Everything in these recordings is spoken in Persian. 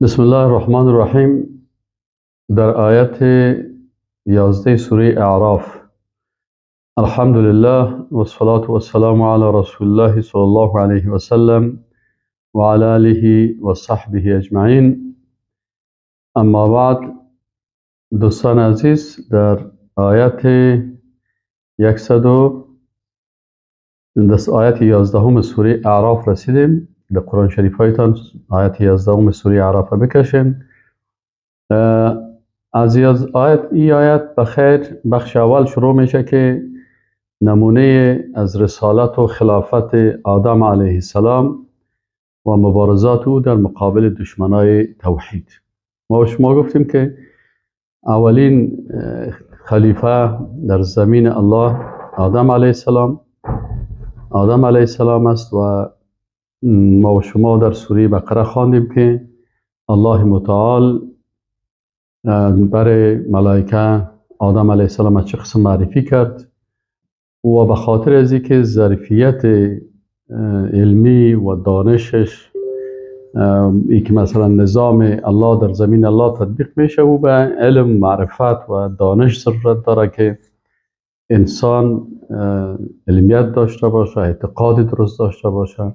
بسم الله الرحمن الرحیم. در آیت 11 سوره اعراف، الحمد لله والصلاة والسلام علی رسول الله صلی الله علیه و سلم و علی آله و صحبه اجمعین. اما بعد، دوستان عزیز، در آیت 100 در آیت 11 سوره اعراف رسیدیم. در قرآن شریف هایتان آیت 11 سوره اعراف بکشین. از آیت ای آیت بخیر بخش اول شروع میشه که نمونه از رسالت و خلافت آدم علیه السلام و مبارزات او در مقابل دشمنای توحید. ما شما گفتیم که اولین خلیفه در زمین الله آدم علیه السلام، آدم علیه السلام است و ما و شما در سوره بقره خواندیم که الله متعال برای ملائکه آدم علیه السلام از چه قسم معرفی کرد و به خاطر از اینکه ظرفیت علمی و دانشش ای که مثلا نظام الله در زمین الله تطبیق میشه و به علم، معرفت و دانش ضرورت داره که انسان علمیت داشته باشه، اعتقاد درست داشته باشه،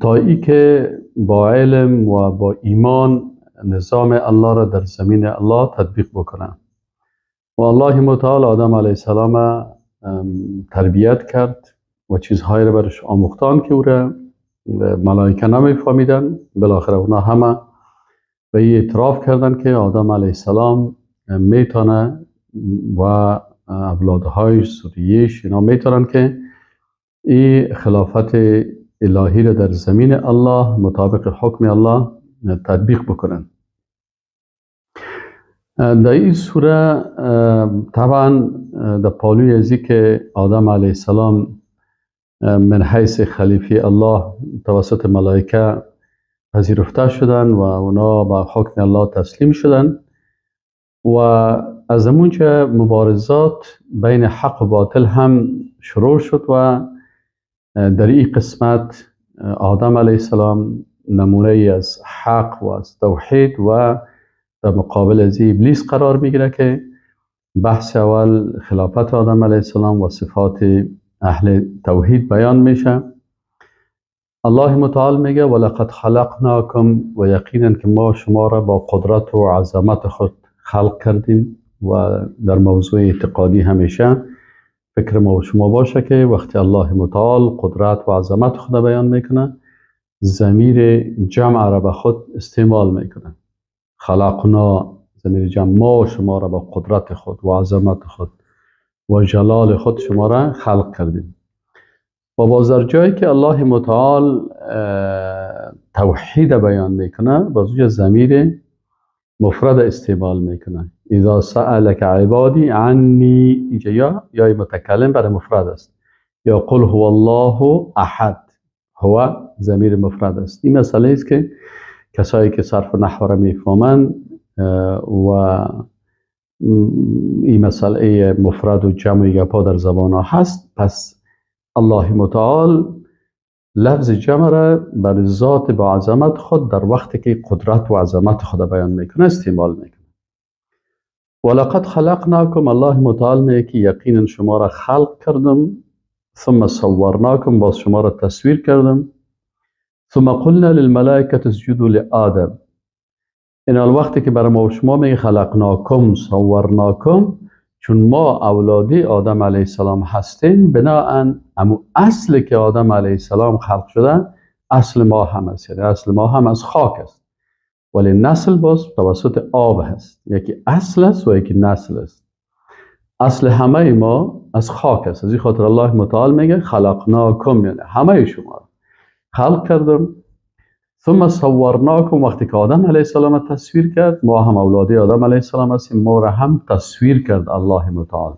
تا ای که با علم و با ایمان نظام الله را در زمین الله تطبیق بکنه. و الله متعال آدم علیه السلام تربیت کرد و چیزهایی را برش آموختان که او را ملائکه نمیفهمیدن. بالاخره اونا همه به این اعتراف کردن که آدم علیه السلام میتونه و اولادهایش، ذریه‌اش، اینا میتونن که این خلافت الهی را در زمین الله مطابق حکم الله تطبیق بکنن. در این سوره طبعا در پالوی ازی که آدم علیه السلام من حیث خلیفه الله توسط ملائکه پذیرفته شدن و اونا به حکم الله تسلیم شدن و از اونجا مبارزات بین حق و باطل هم شروع شد و در این قسمت آدم علیه السلام نمونه ای از حق و از توحید و در مقابل از ابلیس قرار میگیره که بحث اول خلافت آدم علیه السلام و صفات اهل توحید بیان میشه. الله متعال میگه ولقد خلقناکم، و یقینا که ما شما را با قدرت و عظمت خود خلق کردیم. و در موضوع اعتقادی همیشه فکر ما و شما باشه که وقتی الله متعال قدرت و عظمت خود بیان میکنه، ضمیر جمع را به خود استعمال میکنه. خلقنا، ضمیر جمع، ما شما را با قدرت خود و عظمت خود و جلال خود شما را خلق کردیم. و باز در جایی که الله متعال توحید بیان میکنه، باز اونجا ضمیر مفرد استعمال میکنه. اذا سألک عبادی عنی، اینجا یا متکلم برای مفرد است، یا قل هو الله احد، هو ضمیر مفرد است. این مسئله است که کسایی که صرف و نحو را میفهمند و این مسئله مفرد و جمع گپا در زبان ها هست، پس الله متعال لفظ جمع را بر ذات با عظمت خود در وقتی که قدرت و عظمت خود بیان میکنه استعمال میکنه. ولقد خلقناکم، الله متعال میگه که یقینا شما را خلق کردم، ثم صورناکم، باز شما را تصویر کردم، ثم قلنا للملائکه اسجدوا لآدم. این وقتی که برای ما و شما میگه خلقناکم صورناکم، چون ما اولادی آدم علیه السلام هستیم، بناهن امو اصل که آدم علیه السلام خلق شده اصل ما هم است، یعنی اصل ما هم از خاک است، ولی نسل باز توسط آب هست. یکی اصل است و یکی نسل است. اصل همه ما از خاک است. از این خاطر الله متعال میگه خلقناکم، یعنی همه شما خلق کردم. ثم صورناکم، وقتی که آدم علیه السلام تصویر کرد، ما هم اولادی آدم علیه السلام هستیم، ما را هم تصویر کرد الله متعال.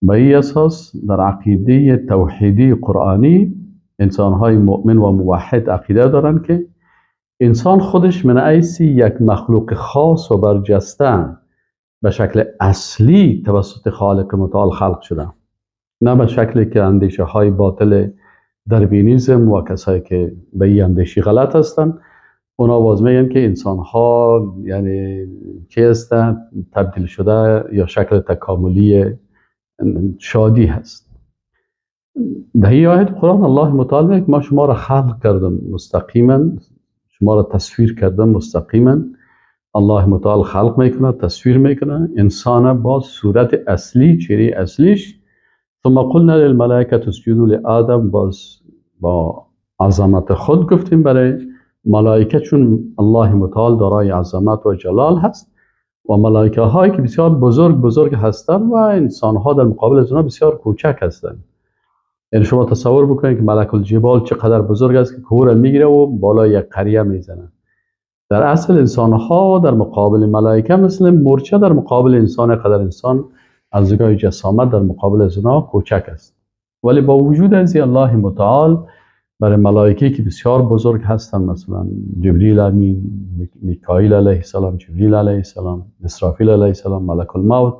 به این اساس در عقیده توحیدی قرآنی انسانهای مؤمن و موحد عقیده دارند که انسان خودش من حیث یک مخلوق خاص و برجسته به شکل اصلی توسط خالق متعال خلق شده، نه به شکلی که اندیشه های باطل داروینیزم و کسایی که به این اندیشه غلط هستند اونا باز میگن که انسان ها یعنی چی هستن، تبدیل شده یا شکل تکاملی شادی هست. در این آیت قرآن الله متعال میگه ما شما را خلق کردم مستقیما، شما را تصویر کردم مستقیما. الله متعال خلق میکنه، تصویر میکنه انسان با صورت اصلی، چهره اصلیش. ثم قلنا للملائکه اسجدوا لآدم، باز با عظمت خود گفتیم برای ملائکه، چون الله متعال دارای عظمت و جلال هست و ملائکه هایی که بسیار بزرگ بزرگ هستند و انسان ها در مقابل از اونها بسیار کوچک هستند. یعنی شما تصور بکنید که ملک الجبال چقدر بزرگ است که کوه را میگیره و بالای یک قریه میزنه. در اصل انسان ها در مقابل ملائکه مثل مورچه در مقابل انسان، قدر انسان از نگاه جسامت در مقابل از اونها کوچک است. ولی با وجود از الله متعال برای ملائکه که بسیار بزرگ هستند، مثلا جبریل امین، میکائیل علیه السلام، جبریل علیه السلام، اسرافیل علیه السلام، ملک الموت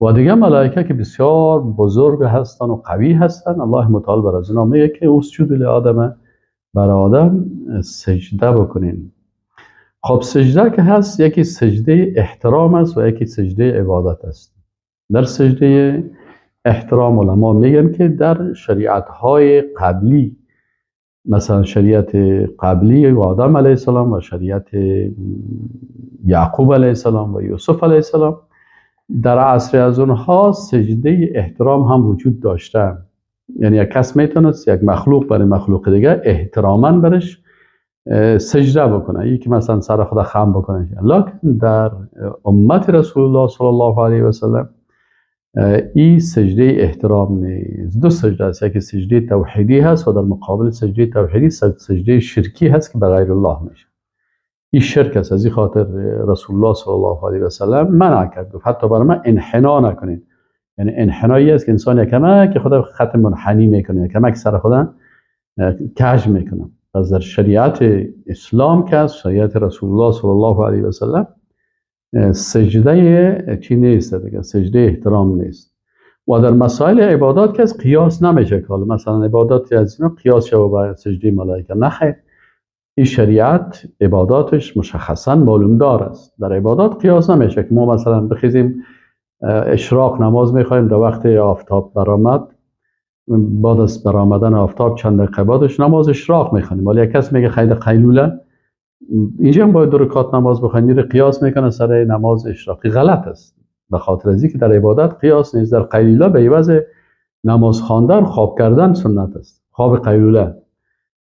و دیگه ملائکه که بسیار بزرگ هستند و قوی هستند، الله متعال بر از اینا میگه که اسجدوا لآدم، بر آدم سجده بکنین. خب سجده که هست، یکی سجده احترام است و یکی سجده عبادت است. در سجده احترام علما میگن که در شریعت های قبلی، مثلا شریعت قبلی و آدم علیه السلام و شریعت یعقوب علیه السلام و یوسف علیه السلام، در عصر از اونها سجده احترام هم وجود داشته. یعنی یک کس میتونست یک مخلوق برای مخلوق دیگه احتراما برش سجده بکنه، یکی مثلا سر خود خم بکنه. لکن در امت رسول الله صلی الله علیه و سلم این سجده احترام نیست. دو سجده است، یکی سجده توحیدی هست و در مقابل سجده توحیدی سجده شرکی هست که به غیر الله میشه. این شرک است. از این خاطر رسول الله صلی الله علیه و سلم منع کرد، گفت حتی برای من انحنا نکنید. یعنی انحنایی است که انسان یکمه که خدا خط منحنی میکنه، یکمه که سر خدا کج میکنه. پس در شریعت اسلام که است، شریعت رسول الله صلی الله علیه و سلم، سجده چی نیست دیگه، سجده احترام نیست. و در مسائل عبادات که از قیاس نمیشه که مثلا عبادات از اینا قیاس شوه با سجده ملائکه، نه خیر. این شریعت عباداتش مشخصا معلوم دار است. در عبادات قیاس نمیشه که ما مثلا بخیزیم اشراق نماز میخوایم، در وقت آفتاب برآمد، بعد از برآمدن آفتاب چند دقیقه بعدش نماز اشراق میخوانیم. ولی یک کس میگه خیر قیلوله، اینجا هم باید دو رکعت نماز بخوانیم، میره قیاس میکنه سر نماز اشراقی. غلط است، به خاطر از اینکه در عبادت قیاس نیست. در قیلوله به عوض نماز خواندن خواب کردن سنت است، خواب قیلوله.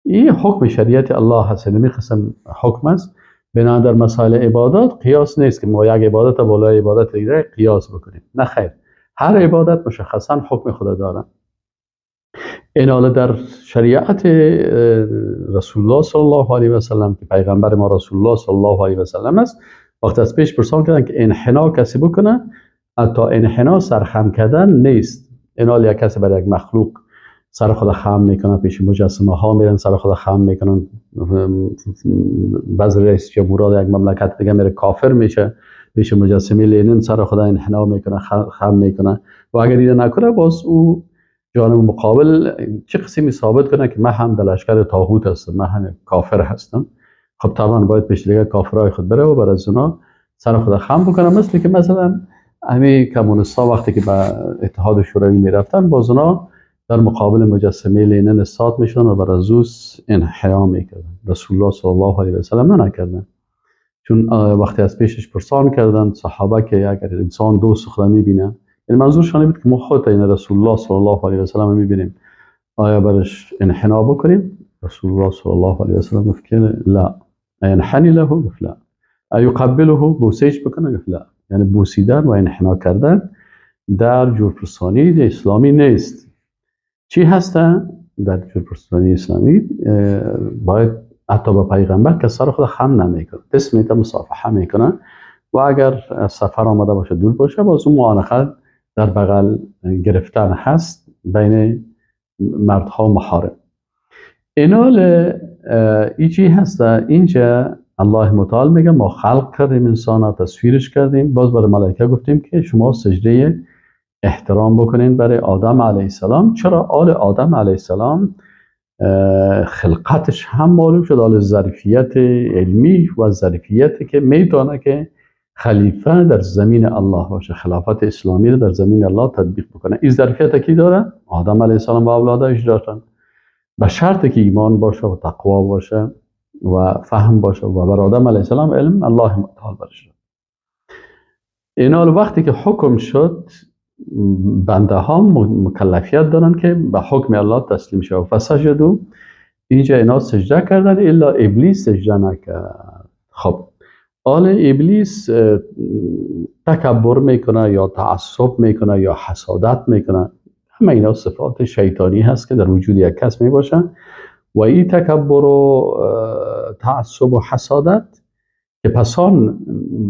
این حکم شریعت الله هست، یعنی قسم حکم است. بنابراین در مسائل عبادات قیاس نیست که ما یک عبادت بالای عبادت دیگه قیاس بکنیم، نه خیر. هر عبادت مشخصا حکم خدا داره. این حالا در شریعت رسول الله صلی الله علیه و سلم که پیغمبر ما رسول الله صلی الله علیه و سلم است، وقت از پیش پرسان کردن که انحنا کسی بکنه، حتی انحنا سرخم کردن نیست. این حال یک کسی برای یک مخلوق سر خود خم میکنه، پیش مجسمه ها میرن سر خود خم میکنن، بعض رئیس جمهورات یک مملکت دیگه میره کافر میشه، پیش مجسمه لینین سر خود انحنا میکنه، خم میکنه. و اگر دیده نکنه باز او جانب مقابل چه قسمی ثابت کنه که من هم در لشکر طاغوت هستم، من هم کافر هستم. خب طبعا باید پیش دیگه کافرای خود بره و بر از اونا سر خود خم بکنه. مثل که مثلا همین کمونیست‌ها وقتی که به اتحاد شوروی میرفتن، باز اونا در مقابل مجسمه لینن استاد میشدن و بر از او انحنا میکردن. رسول الله صلی الله علیه و سلم منع کردن، چون وقتی از پیشش پرسان کردن صحابه که اگر انسان دوست خود میبینه، یعنی منظورشان بود که ما خود این رسول الله صلی الله علیه و سلم میبینیم، آیا برش انحنا بکنیم؟ رسول الله صلی الله علیه و سلم گفت که لا. انحنی له؟ گفت لا. ایقبله؟ بوسیش بکنه؟ گفت لا. یعنی بوسیدن و انحنا کردن در جورپرسانی اسلامی نیست. چی هسته؟ در جورپرسانی اسلامی باید حتی با پیغمبر که سر خود خم نمیکنه، دست میده مصافحه میکنه و اگر سفر آمده باشه دور باشه باز اون معانقه در بغل گرفتن هست بین مردها و محارم. اینال ای چی هسته؟ اینجا الله متعال میگه ما خلق کردیم انسان، تصویرش کردیم، باز برای ملائکه گفتیم که شما سجده احترام بکنین برای آدم علیه السلام. چرا؟ آل آدم علیه السلام خلقتش هم معلوم شد، حال ظرفیت علمی و ظرفیتی که میتونه که خلیفه در زمین الله باشه، خلافت اسلامی رو در زمین الله تطبیق بکنه. این ظرفیت کی داره؟ آدم علیه السلام و اولادش داشتن، به شرط که ایمان باشه و تقوا باشه و فهم باشه و بر آدم علیه السلام علم الله متعال برش. اینا وقتی که حکم شد، بنده ها مکلفیت دارن که به حکم الله تسلیم شد. فسجدوا، اینجا اینا سجده کردن، الا ابلیس سجده نکرد. خب آل ابلیس تکبر میکنه یا تعصب میکنه یا حسادت میکنه، همه اینا صفات شیطانی هست که در وجود یک کس میباشن و این تکبر و تعصب و حسادت که پسان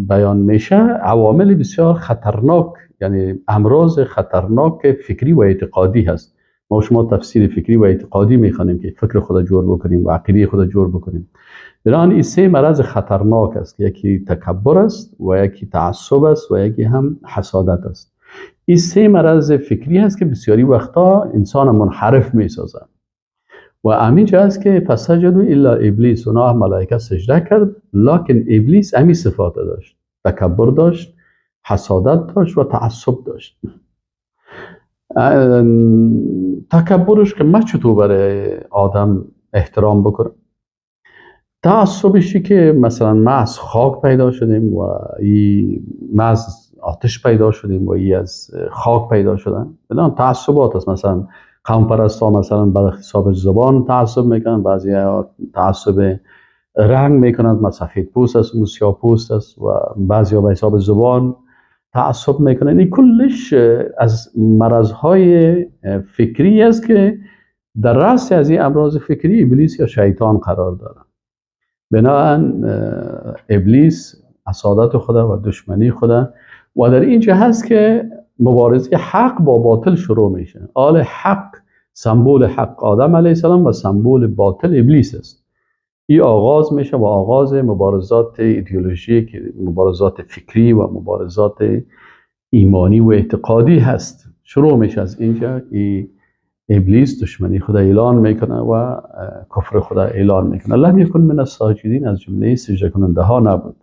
بیان میشه عوامل بسیار خطرناک، یعنی امراض خطرناک فکری و اعتقادی هست. ما شما تفسیر فکری و اعتقادی میخوانیم که فکر خود جور بکنیم و عقیده خود جور بکنیم. بنابراین این سه مرض خطرناک است، یکی تکبر است و یکی تعصب است و یکی هم حسادت است. این سه مرض فکری هست که بسیاری وقتا انسان منحرف میسازه و همینجا است که فسجدوا الا ابلیس، اونا ملائکه سجده کرد، لکن ابلیس امی صفات داشت، تکبر داشت، حسادت داشت و تعصب داشت. تکبرش که من چطور برای آدم احترام بکنم، تعصبشی که مثلا ما از خاک پیدا شدیم و ای ما از آتش پیدا شدیم و ای از خاک پیدا شدن، بنابراین تعصبات است. مثلا قوم پرستا مثلا به حساب زبان تعصب میکنن، بعضی تعصب رنگ میکنن، ما سفید پوست است و سیاه پوست است، و بعضی به حساب زبان تعصب میکنن. این کلش از مرضهای فکری است که در رأس از این امراض فکری ابلیس یا شیطان قرار داره. بنابراین ابلیس حسادت خدا و دشمنی خدا و در اینجا هست که مبارزه حق با باطل شروع میشه. آل حق، سمبول حق آدم علیه السلام و سمبول باطل ابلیس است. این آغاز میشه و آغاز مبارزات ایدئولوژیک، مبارزات فکری و مبارزات ایمانی و اعتقادی هست. شروع میشه از اینجا. ای ابلیس دشمنی خدا اعلان میکنه و کفر خدا اعلان میکنه. لم یکن من الساجدین، از جمله سجده کننده ها نبود.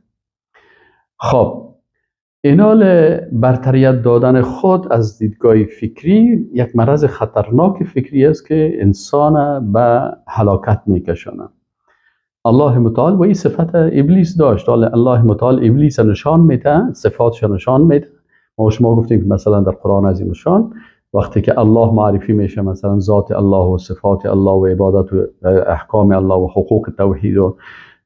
خب اینال برتریت دادن خود از دیدگاه فکری یک مرض خطرناک فکری است که انسان به هلاکت میکشانه. الله متعال و این صفت ابلیس داشت. الله متعال ابلیس نشان میده، صفاتش نشان میده. ما شما گفتیم که مثلا در قرآن عظیم شان وقتی که الله معرفی میشه، مثلا ذات الله و صفات الله و عبادت و احکام الله و حقوق توحید و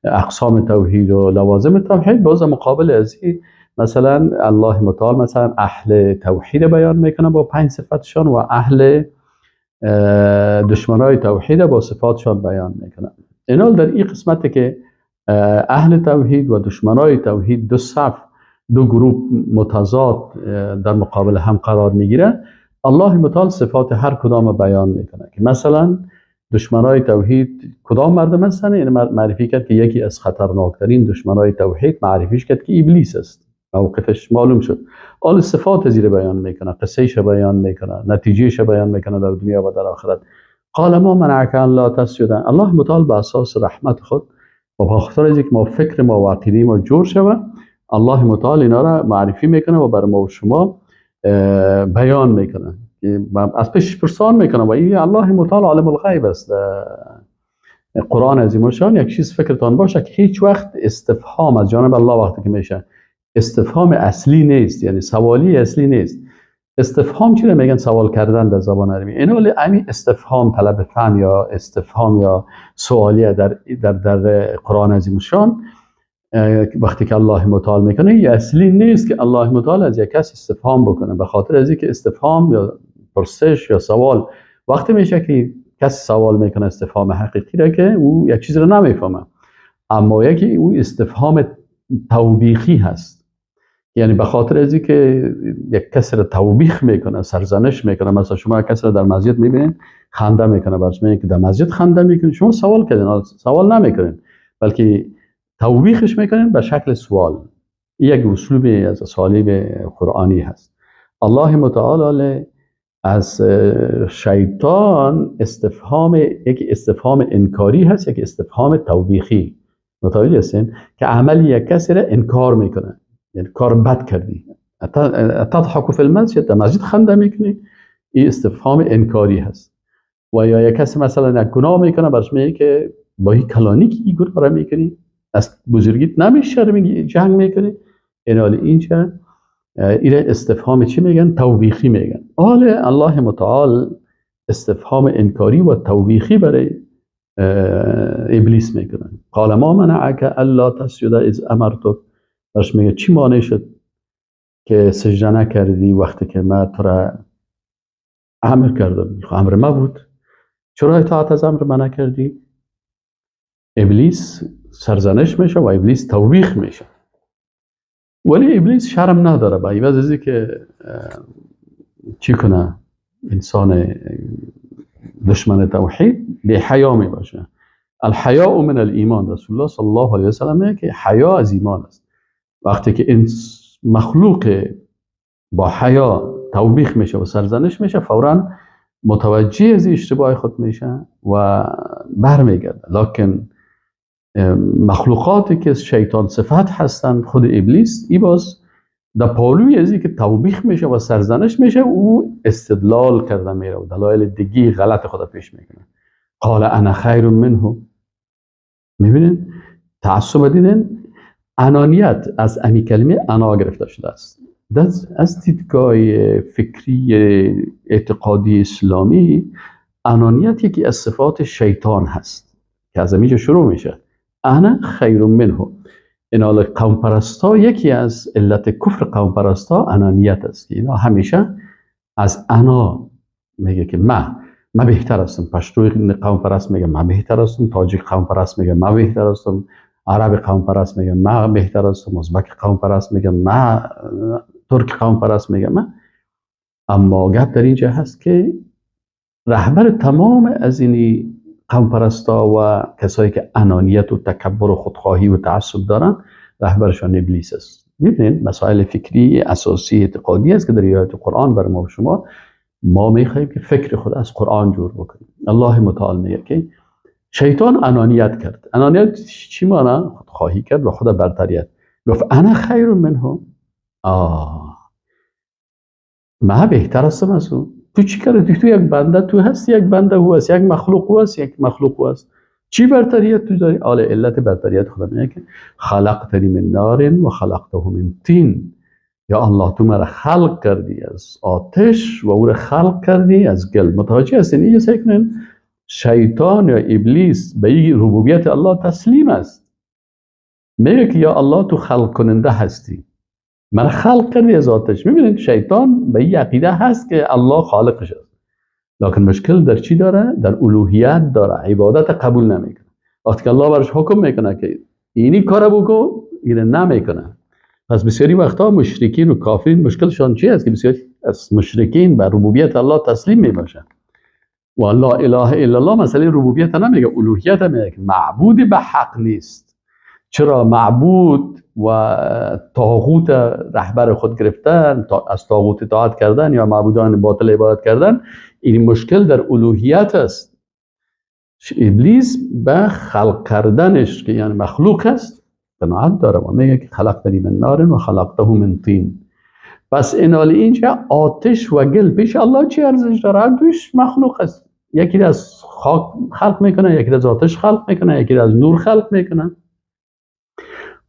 اقسام توحید و لوازم توحید، باز مقابل از این مثلا الله متعال مثلا اهل توحید بیان میکنه با 5 صفتشان و اهل دشمنای توحید با صفاتشان بیان میکنه. اینال در این قسمت که اهل توحید و دشمنای توحید دو صف، دو گروه متضاد در مقابل هم قرار میگیره، الله متعال صفات هر کدام بیان میکنه که مثلا دشمنای توحید کدام مردم هستن. یعنی معرفی کرد که یکی از خطرناکترین دشمنای توحید معرفیش کرد که ابلیس است. موقفش معلوم شد. آل صفات زیر بیان میکنه، قصهش بیان میکنه، نتیجهش بیان میکنه در دنیا و در آخرت. قال ما منعک ان لا تسجد. الله متعال به اساس رحمت خود و به خاطر از اینکه ما فکر ما و عقیده ما جور شوه، الله متعال اینا را معرفی میکنه و بر ما و شما بیان میکنه، از پیش پرسان میکنه. و این الله متعال عالم الغیب است. قرآن عظیم الشان یک چیز فکرتان باشه که هیچ وقت استفهام از جانب الله وقتی که میشه استفهام اصلی نیست، یعنی سوالی اصلی نیست. استفهام چی میگن؟ سوال کردن در زبان عربی. اینو همین استفهام طلب فهم یا استفهام یا سوالیه در در در قرآن عظیم الشان وقتی که الله متعال میکنه، یه اصلی نیست که الله متعال از یک کس استفهام بکنه، به خاطر از اینکه استفهام یا پرسش یا سوال وقتی میشه که کس سوال میکنه استفهام حقیقی را که او یک چیز رو نمیفهمه، اما یکی او استفهام توبیخی هست، یعنی به خاطر از اینکه یک کس را توبیخ میکنه، سرزنش میکنه. مثلا شما کس را در مسجد میبینین خنده میکنه، برش میگه که در مسجد خنده میکنه، شما سوال کردین، سوال نمیکنین بلکه توبیخش میکنین به شکل سوال. یک اسلوب از اسالیب قرآنی هست. الله متعال از شیطان استفهام، یک استفهام انکاری هست، یک استفهام توبیخی. متوجه هستین که عمل یک کسی را انکار میکنه، یعنی کار بد کردی، تضحک فی المسجد، در مسجد خنده میکنی، این استفهام انکاری هست. و یا یک کسی مثلا یک گناه میکنه، برش میگه که با این کلانی که این گناه را میکنی، از بزرگیت نمیشرمی، جنگ میکنی. این حال اینجا ایره استفهام چی میگن؟ توبیخی میگن. حال الله متعال استفهام انکاری و توبیخی برای ابلیس میکنن. قال ما منعک الا تسجد اذ امرتک. برش میگه چی مانع شد که سجده نکردی وقتی که من تو را امر کردم؟ امر ما بود، چرا اطاعت از امر من نکردی؟ ابلیس سرزنش میشه و ابلیس توبیخ میشه. ولی ابلیس شرم نداره، با عوض از که چی کنه، انسان دشمن توحید بی حیا می باشه. الحیاء من الایمان، رسول الله صلی الله علیه و سلم میگه که حیا از ایمان است. وقتی که مخلوق با حیا توبیخ میشه و سرزنش میشه، فورا متوجه از اشتباه خود میشه و برمیگرده. لکن مخلوقاتی که شیطان صفت هستند، خود ابلیس، ای باز در پالوی ازی که توبیخ میشه و سرزنش میشه، او استدلال کرده میره و دلایل دیگه غلط خود پیش میکنه. قال انا خیر منه. میبینین تعصب دیدن؟ انانیت از امی کلمه انا گرفته شده است. از دیدگاه فکری اعتقادی اسلامی، انانیت یکی از صفات شیطان هست که از اینجا شروع میشه. انا خیر منه. این حال قوم پرستا، یکی از علت کفر قوم پرستا انانیت است. اینا همیشه از انا میگه که من بهتر هستم. پشتوی قوم پرست میگه من بهتر هستم، تاجیک قوم پرست میگه من بهتر هستم، عرب قوم پرست میگه من بهتر هستم، ازبک قوم پرست میگه من، ترک قوم پرست میگه من. اما گپ در اینجا هست که رهبر تمام از این قوم پرستا و کسایی که انانیت و تکبر و خودخواهی و تعصب دارن، رهبرشان ابلیس است. میبینین مسائل فکری اساسی اعتقادی است که در آیات قرآن بر ما و شما، ما میخواهیم که فکر خود از قرآن جور بکنیم. الله متعال میگه که شیطان انانیت کرد. انانیت چی معنی؟ خودخواهی کرد و خود برتریت. گفت انا خیر منه. من بهتر هستم از او. تو چی کردی؟ تو یک بنده تو هستی، یک بنده او هست، یک مخلوق او هست، یک مخلوق او هست. چی برتریت تو داری؟ آله علت برتریت خدا میگه که خلقتنی من نار و خلقته من طین. یا الله تو مرا خلق کردی از آتش و او را خلق کردی از گل. متوجه هستین؟ اینجا سعی کنین شیطان یا ابلیس به این ربوبیت الله تسلیم است. میگه که یا الله تو خلق کننده هستی، من خلق کردی از آتش. میبینید شیطان به این عقیده هست که الله خالقش است، لکن مشکل در چی داره؟ در الوهیت داره، عبادت قبول نمیکنه. وقتی که الله برش حکم میکنه که اینی کار بکن، اینو نمیکنه. پس بسیاری وقتا مشرکین و کافرین مشکلشان چی است؟ که بسیاری از مشرکین بر ربوبیت الله تسلیم میباشند و لا اله الا الله مسئله ربوبیت نمیگه، الوهیت میگه، معبود به حق نیست. چرا معبود و طاغوت رهبر خود گرفتن، از طاغوت اطاعت کردن یا معبودان باطل عبادت کردن، این مشکل در الوهیت است. ابلیس به خلق کردنش که یعنی مخلوق است قناعت داره و میگه که خلقتنی من نار و خلقته من طین. پس اینال اینجا آتش و گل پیش الله چی ارزش داره؟ دوش مخلوق است. یکی از خاک خلق میکنه، یکی از آتش خلق میکنه، یکی از نور خلق میکنه.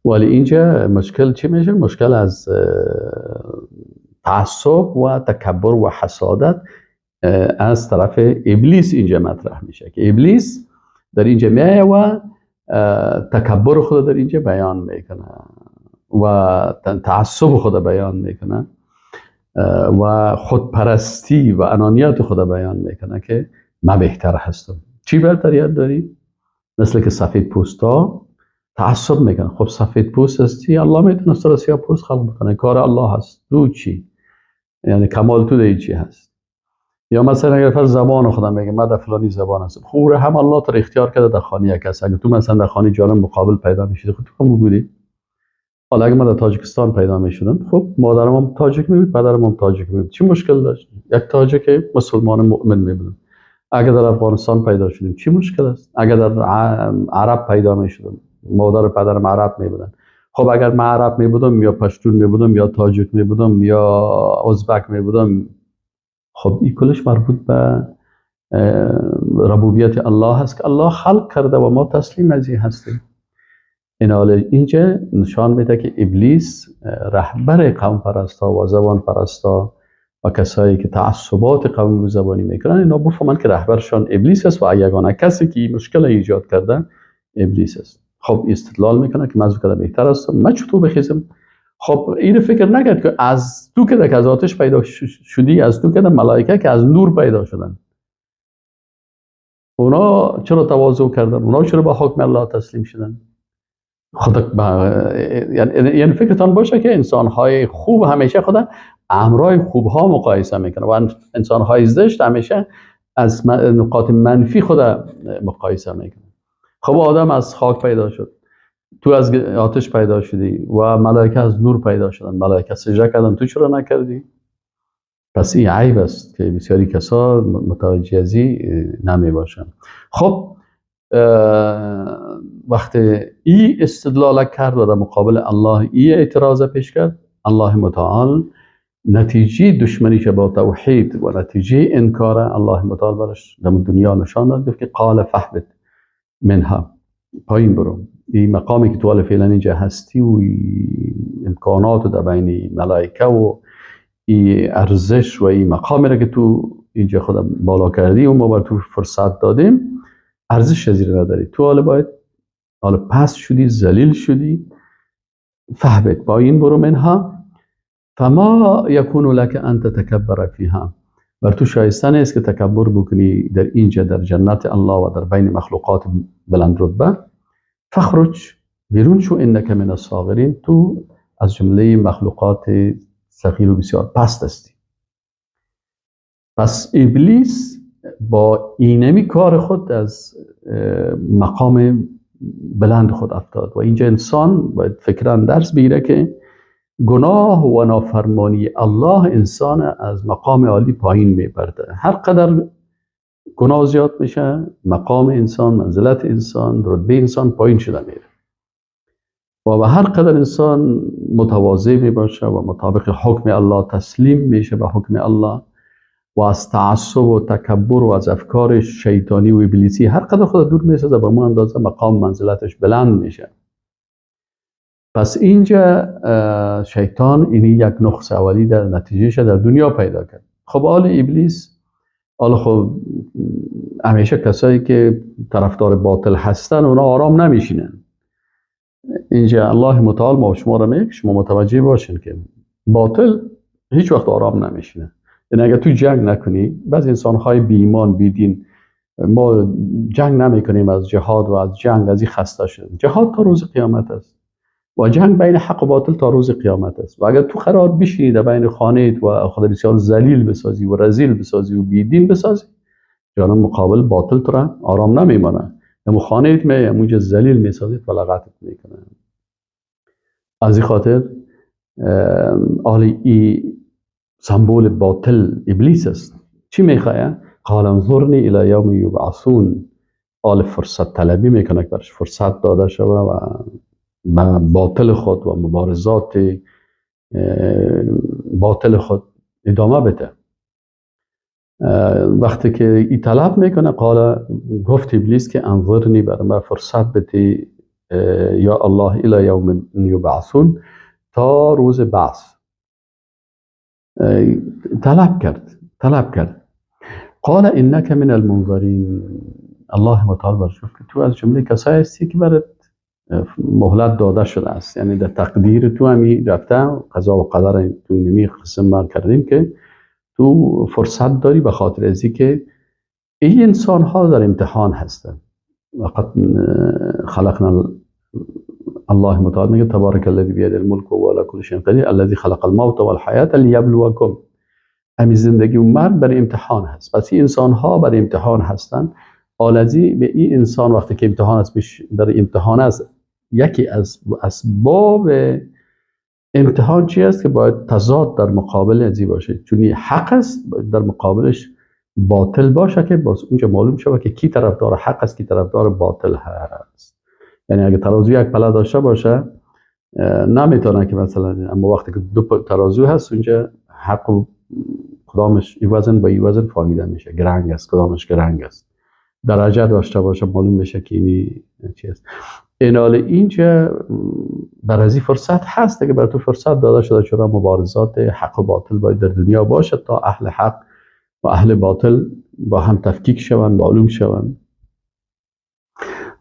ولی اینجا مشکل چی میشه؟ مشکل از تعصب و تکبر و حسادت از طرف ابلیس اینجا مطرح میشه که ابلیس در اینجا میایه و تکبر خود در اینجا بیان میکنه و تعصب خود بیان میکنه و خودپرستی و انانیت خود بیان میکنه که من بهتر هستم. چی برتریت داری؟ مثل که سفید پوستا تعصب میکنه. خب سفید پوست هستی، الله میتونه تو را سیاه پوست خلق بکنه، کار الله هست. تو چی؟ یعنی کمال تو در چی هست؟ یا مثلا اگر فرض زبان خودم میگه من در فلانی زبان هستم، خب هم الله تو اختیار کرده در خانه یک کس. اگه تو مثلا در خانه جانم مقابل پیدا میشی، خب تو هم بودی. حالا اگه من در تاجیکستان پیدا میشدم، خب مادرم هم تاجیک می بود، پدرم هم تاجیک می بود، چی مشکل داشت؟ یک تاجیک مسلمان مؤمن می بودم. اگر در افغانستان پیدا شدیم چی مشکل است؟ اگر در عرب پیدا می شدم، مادر و پدرم عرب می بودن، خب اگر من عرب می بودم یا پشتون می بودم یا تاجیک می بودم یا ازبک می بودم، خب این کلش مربوط به ربوبیت الله هست که الله خلق کرده و ما تسلیم از این هستیم. این حال اینجا نشان میده که ابلیس رهبر قوم پرستا و زبان پرستا و کسایی که تعصبات قومی و زبانی میکنن، اینا بفهمن که رهبرشان ابلیس است و یگانه کسی که این مشکل ایجاد کرده ابلیس است. خب استدلال میکنه که من از او بهتر هستم، من چطور بخیزم؟ خب این فکر نکرد که از تو که از آتش پیدا شدی، از تو که ملائکه که از نور پیدا شدن، اونا چرا تواضع کردن؟ اونا چرا با حکم الله تسلیم شدن؟ خدا یعنی فکرتان باشه که انسان‌های خوب همیشه خدا امرای خوبها مقایسه میکنه و انسان‌های زشت همیشه از نقاط منفی خدا مقایسه میکنه. خب آدم از خاک پیدا شد، تو از آتش پیدا شدی و ملائکه از نور پیدا شدن، ملائکه سجده کردن، تو چرا نکردی؟ پس این عیب است که بسیاری کسا متوجه از این نمی باشن. خب وقتی این استدلال کرد و در مقابل الله این اعتراض پیش کرد، الله متعال نتیجه دشمنی که با توحید و نتیجه انکار الله متعال برش در دنیا نشان داد، گفت که قال فهبط منها، پایین برو. این مقامی که تو حال فعلا اینجا هستی و امکانات در بین ملائکه و این ارزش و این مقامی را که تو اینجا خود بالا کردی و ما بر تو فرصت دادیم، ارزش از این نداری. تو حالا باید حالا پس شدی، ذلیل شدی، فهبط پایین برو منها فما یکون لک ان تتکبر فیها، بر تو شایسته نیست که تکبر بکنی در اینجا در جنت الله و در بین مخلوقات بلند رتبه. فخرج، بیرون شو، انک من الصاغرین، تو از جمله مخلوقات صغیر و بسیار پست هستی. پس ابلیس با اینمی کار خود از مقام بلند خود افتاد و اینجا انسان باید فکراً درس بگیره که گناه و نافرمانی الله انسان از مقام عالی پایین میبرده. هر قدر گناه زیاد میشه، مقام انسان، منزلت انسان، رتبه انسان پایین شده میره و به هر قدر انسان متواضع میباشه و مطابق حکم الله تسلیم میشه به حکم الله و از تعصب و تکبر و از افکار شیطانی و ابلیسی هر قدر خود دور میسازه، به مو اندازه مقام منزلتش بلند میشه. پس اینجا شیطان اینی یک نقص اولی در نتیجهش در دنیا پیدا کرد. خب آل ابلیس، آل خب همیشه کسایی که طرفدار باطل هستن اونا آرام نمیشینن. اینجا الله متعال ما شما را میگه شما متوجه باشین که باطل هیچ وقت آرام نمیشینه. یعنی اگر تو جنگ نکنی، بعض انسان‌های بی ایمان بی دین، ما جنگ نمیکنیم از جهاد و از جنگ از این خسته شدیم. جهاد تا روز قیامت است و جنگ بین حق و باطل تا روز قیامت است. و اگر تو قرار بشینی در بین خانه‌ات و خود بسیار ذلیل بسازی و رذیل بسازی و بی دین بسازی، جانب مقابل باطل تو را آرام نمیمانه. در خانه‌ات می اونجا ذلیل میسازید و لغتت میکنه. از این خاطر آل ای سمبول باطل ابلیس است. چی میخواه؟ قال انظرنی الی یوم یبعثون. آل فرصت طلبی میکنه که برش فرصت داده شوه و باطل خود و مبارزات باطل خود ادامه بده. وقتی که ای طلب میکنه، قال، گفت ابلیس که انظرنی، بر من فرصت بده یا الله الی یوم یبعثون، تا روز بعث. طلب کرد. قال انک من المنظرین. الله متعال برش گفت که تو از جمله کسایی هستی که برات مهلت داده شده است، یعنی در تقدیر تو همی رفته قضا و قدر تو اینمی قسم ما کردیم که تو فرصت داری، به خاطر ازی که این انسان ها در امتحان هستند. وقد خلقنا، الله متعال میگه تبارک الذی بیده الملک و علی کل شیء قدیر الذی خلق الموت والحیاة لیبلوکم. همین زندگی و مرگ برای امتحان هست. پس این انسان ها برای امتحان هستند. آلزی به این انسان وقتی که امتحان است، برای امتحان است، یکی از اسباب امتحان چی است؟ که باید تضاد در مقابل ازی باشه، چون حق است در مقابلش باطل باشه که باز اونجا معلوم شود که کی طرفدار حق است، کی طرفدار باطل هست. یعنی اگه ترازو یک پله داشته باشه نمیتونه که مثلا، اما وقتی که دو ترازو هست اونجا حق و کدامش ای وزن با ای وزن فهمیده میشه، گرنگ است، کدامش گرنگ است، درجه داشته باشه معلوم میشه که اینی چی است. اینال اینجا بر از این فرصت هست که بر تو فرصت داده شده، چرا مبارزات حق و باطل باید در دنیا باشه تا اهل حق و اهل باطل با هم تفکیک شوند، معلوم شوند.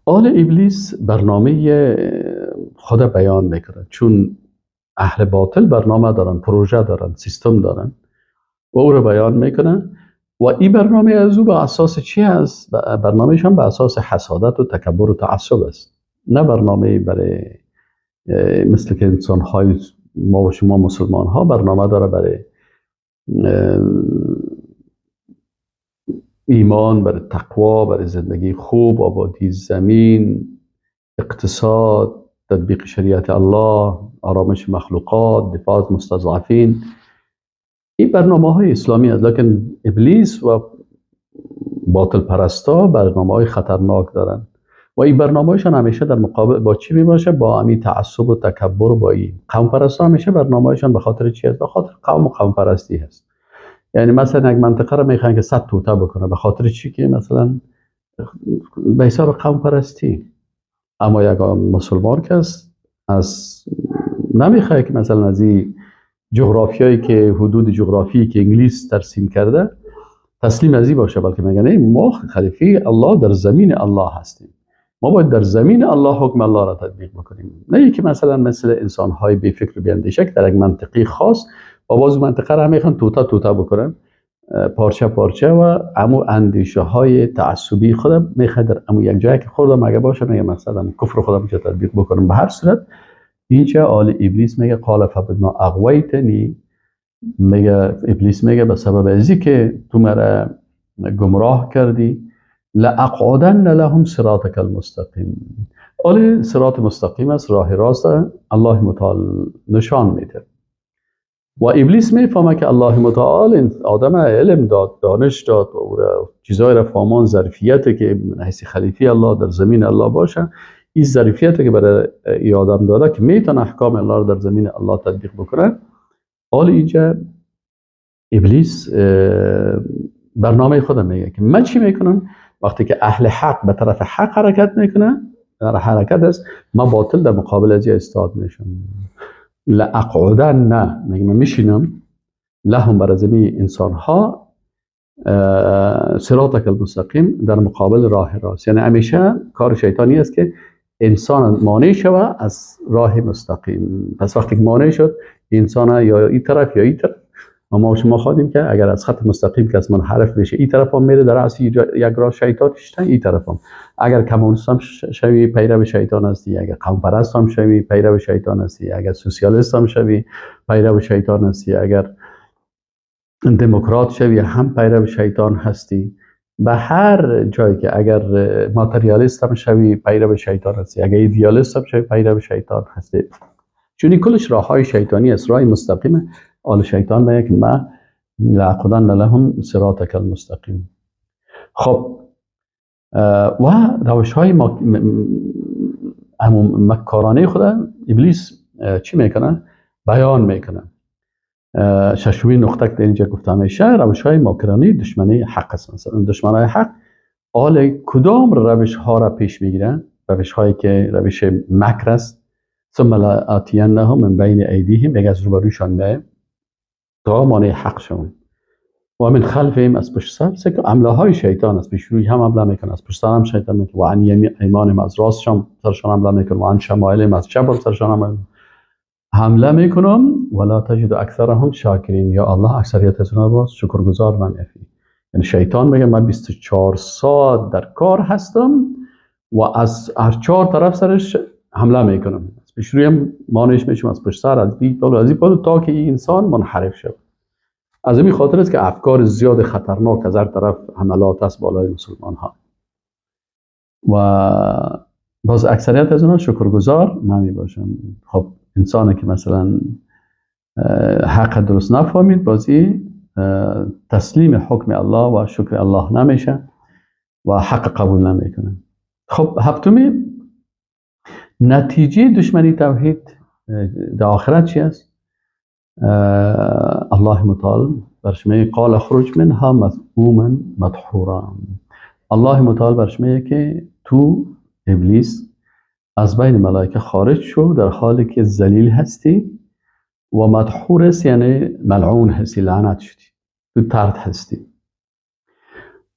آل ابلیس برنامه خود بیان میکنه، چون اهل باطل برنامه دارن، پروژه دارن، سیستم دارن و او رو بیان میکنه. و این برنامه از او به اساس چی هست؟ برنامهش هم به اساس حسادت و تکبر و تعصب است، نه برنامه برای مثل که انسان های ما و شما مسلمان ها برنامه داره برای ایمان، برای تقوا، برای زندگی خوب، آبادی زمین، اقتصاد، تطبیق شریعت الله، آرامش مخلوقات، دفاع از مستضعفین. این برنامه های اسلامی است. لکن ابلیس و باطل پرستا برنامه های خطرناک دارن و این برنامه هایشان همیشه در مقابل با چی می باشه؟ با امی تعصب و تکبر. با این قوم پرستا همیشه برنامه هایشان به خاطر چی است؟ به خاطر قوم و قوم پرستی هست. یعنی مثلا یک منطقه رو میخوان که 100 توته بکنه، به خاطر چی؟ که مثلا به حساب قوم پرستی. اما یک مسلمان که است از نمیخواد که مثلا از این جغرافیایی که حدود جغرافیایی که انگلیس ترسیم کرده تسلیم ازی باشه، بلکه میگن ما خلیفه الله در زمین الله هستیم، ما باید در زمین الله حکم الله را تطبیق بکنیم، نه اینکه مثلا مثل انسان‌های بی فکر و بی اندیشه که در یک منطقه خاص و باز منطقه را میخوان توتا توتا بکنن، پارچه پارچه، و امو اندیشه های تعصبی خودم میخواد در امو یک جایی که خوردم اگه باشه میگه مثلا کفر خودم چه تطبیق بکنم. به هر صورت اینجا آل ابلیس میگه قال فبما اغویتنی، میگه ابلیس میگه به سبب ازی که تو مرا گمراه کردی، لاقعدن لهم صراطک المستقیم. آل صراط مستقیم است، راه راست الله متعال نشان میده. و ابلیس میفهمه که الله متعال آدم علم داد، دانش داد و او را چیزای را فهمان، ظرفیت که من حیث خلیفه الله در زمین الله باشه، این ظرفیت که برای ای آدم داده که میتونه احکام الله را در زمین الله تطبیق بکنه. حال اینجا ابلیس برنامه خودم میگه که من چی میکنم وقتی که اهل حق به طرف حق حرکت میکنه، در حرکت است، من باطل در مقابل از استاد میشم. لاقعدن، میگه من میشینم، لهم بر زمین انسان ها صراطک المستقیم، در مقابل راه راست. یعنی همیشه کار شیطانی است که انسان مانع شوه از راه مستقیم. پس وقتی که مانع شد انسان یا این طرف یا این طرف، ما شما خواهیم که اگر از خط مستقیم که از منحرف بشه این طرف هم میره در اصل یک راه شیطان شدن، این طرف هم اگر کمونیست هم شوی پیرو شیطان هستی، اگر قوم پرست هم شوی پیرو شیطان هستی، اگر سوسیالیست هم شوی پیرو شیطان هستی، اگر دموکرات شوی هم پیرو شیطان هستی. به هر جایی که اگر ماتریالیست هم شوی پیرو شیطان هستی، اگر ایدئالیست هم شوی پیرو شیطان هستی. چون این کلش راه های شیطانی است، راه مستقیم آل شیطان میگه که ما لعقدن لهم صراطک المستقیم. خب و روش های مکارانه خود ابلیس چی میکنه؟ بیان میکنه. ششمین نقطه که در اینجا گفته میشه روش های ماکرانی دشمنی حق است. مثلا دشمنای حق آل کدام روش ها را پیش میگیرن؟ روش هایی که روش مکر است. ثم لآتینهم من بین ایدیهم، یک از روبروشان میایم تا مانع حق شون، و من خلفهم، از پشت سر، سه عمله های شیطان است، پیش روی هم حمله میکنه، از پشت سر هم شیطان میکنه، و عن ایمانهم، از راستشان سرشان حمله میکنه، و عن شمائلهم، از چپ سرشان حمله میکنم، ولا تجد اکثرهم شاکرین. یا الله اکثریت از اونها باز شکرگزار نمیافی. یعنی شیطان میگه من 24 ساعت در کار هستم و از هر چهار طرف سرش حمله میکنم، از پیش روی هم مانعش میشم، از پشت سر، از بی پلو، از این پلو، تا که این انسان منحرف شد. از این خاطر است که افکار زیاد خطرناک از هر طرف حملات است بالای مسلمان ها و باز اکثریت از اونها شکرگزار نمی باشن. خب انسانی که مثلا حق درست نفهمید، بازی تسلیم حکم الله و شکر الله نمیشه و حق قبول نمیکنه. خب هفتمی، نتیجه دشمنی توحید در آخرت چی است؟ الله متعال برش میگه قال اخرج منها مذءوما مدحورا. الله متعال برش میگه که تو ابلیس از بین ملائکه خارج شو در حالی که ذلیل هستی و مدحور هستی، یعنی ملعون هستی، لعنت شدی، تو طرد هستی.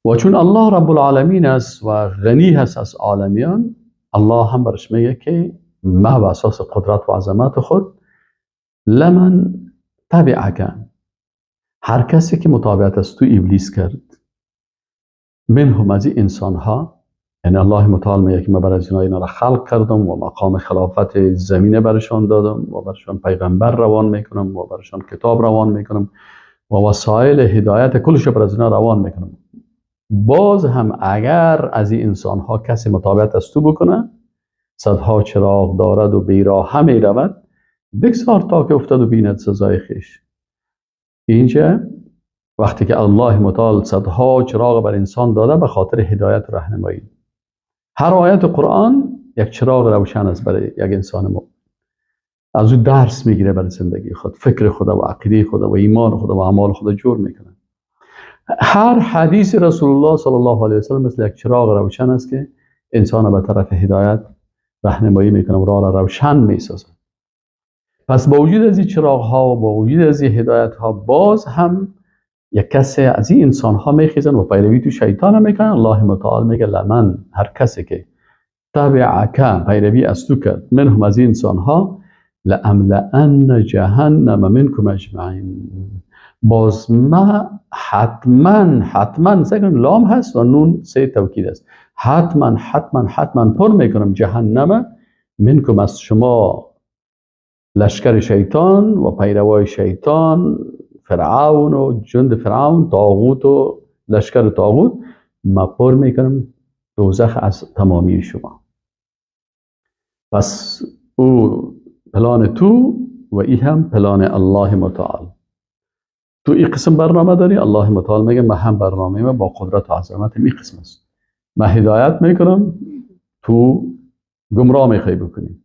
و چون الله رب العالمین است و غنی هست از عالمیان، الله هم برش میگه که ما به اساس قدرت و عظمت خود لمن تبعک، هر کسی که متابعت از تو ابلیس کرد، منهم از این انسان ها، یعنی الله متعال میگه که من برای اینا را خلق کردم و مقام خلافت زمینه برشان دادم و برشان پیغمبر روان میکنم و برشان کتاب روان میکنم و وسایل هدایت کلش بر از اینا روان میکنم. باز هم اگر از این انسان ها کسی متابعت از تو بکنه، صدها چراغ دارد و بیراه می رود، بگذار تا که افتاد و بیند سزای خویش. اینجا وقتی که الله متعال صدها چراغ بر انسان داده به خاطر هدایت و راهنمایی، هر آیت قرآن یک چراغ روشن است برای یک انسان مؤمن. از او درس میگیره برای زندگی خود، فکر خود و عقیده خود و ایمان خود و اعمال خود جور میکنه. هر حدیث رسول الله صلی الله علیه و سلم مثل یک چراغ روشن است که انسان به طرف هدایت راهنمایی میکنه و راه را روشن میسازه. پس با وجود از این چراغ ها و با وجود از این هدایت ها، باز هم یک کسی از این انسان ها میخیزن و پیروی تو شیطان میکنن. الله متعال میگه لمن، هر کسی که تبعک، پیروی از تو کرد، منهم از این انسان ها، لاملأن جهنم منکم اجمعین. باز ما حتما حتما، سکن لام هست و نون سه توکید است، حتما حتما حتما پر میکنم جهنم منکم از شما، لشکر شیطان و پیروای شیطان، فرعون و جند فرعون، طاغوت و لشکر طاغوت، ما پر میکنم دوزخ از تمامی شما. پس او پلان تو و ای هم پلان الله متعال. تو این قسم برنامه داری، الله متعال میگه من هم برنامه ما با قدرت و عظمت این قسم است، من هدایت میکنم، تو گمراه میخوای بکنی.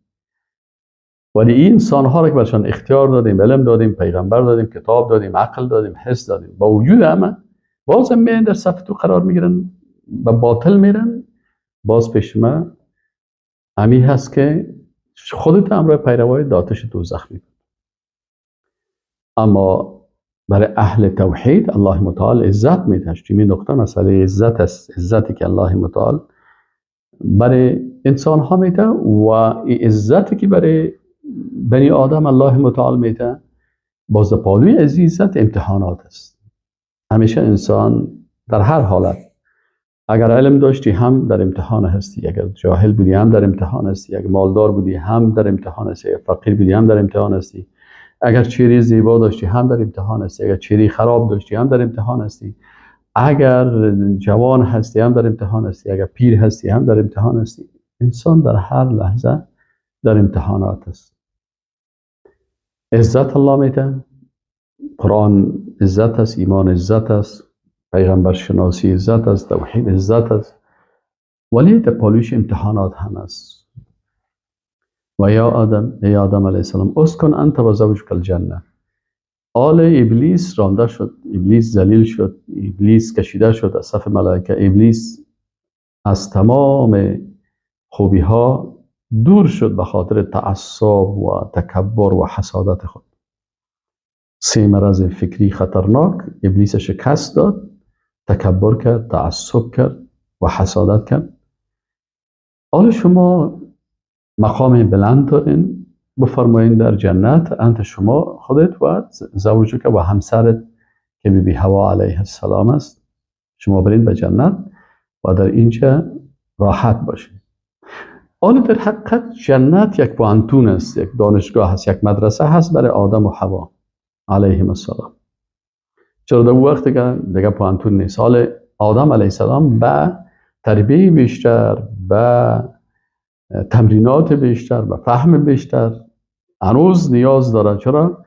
ولی این انسان ها را که برشان اختیار دادیم، علم دادیم، پیغمبر دادیم، کتاب دادیم، عقل دادیم، حس دادیم، با وجود همه بازم میان در صف تو قرار میگیرن و باطل میرن. باز پیش ما همی هست که خودت امرای پیروای داتش دوزخ میکنی. اما برای اهل توحید الله متعال عزت میده. این نقطه مسئله عزت است، عزتی که الله متعال برای انسان ها میده و عزتی که برای بنی آدم الله متعال میده، باز پالوی از عزت امتحانات است. همیشه انسان در هر حالت، اگر علم داشتی هم در امتحان هستی، اگر جاهل بودی هم در امتحان هستی، اگر مالدار بودی هم در امتحان هستی، اگر فقیر بودی هم در امتحان هستی، اگر چهره زیبا داشتی هم در امتحان هستی، اگر چهره خراب داشتی هم در امتحان هستی، اگر جوان هستی هم در امتحان هستی، اگر پیر هستی هم در امتحان هستی. انسان در هر لحظه در امتحانات است. عزت الله میده، قرآن عزت است، ایمان عزت است، پیغمبر شناسی عزت است، توحید عزت است، ولی در پالوش امتحانات هم است. و یا آدم، ای آدم علیه السلام، اسکن انت و زوجک الجنه. آل ابلیس رانده شد، ابلیس ذلیل شد، ابلیس کشیده شد از صف ملائکه، ابلیس از تمام خوبی ها دور شد به خاطر تعصب و تکبر و حسادت خود. سه مرض فکری خطرناک ابلیس شکست داد، تکبر کرد، تعصب کرد و حسادت کرد. حالا شما مقام بلند دارین، بفرمایین در جنت انت شما خودت و زوجک و همسرت که بی بی حوا علیه السلام است، شما برین به جنت و در اینجا راحت باشین. حالا در حقیقت جنت یک پوهنتون است، یک دانشگاه است، یک مدرسه هست برای آدم و حوا علیهم السلام. چرا در وقت دیگه پوهنتون نیست. حال آدم علیه السلام به تربیه بیشتر، به تمرینات بیشتر، به فهم بیشتر هنوز نیاز داره. چرا؟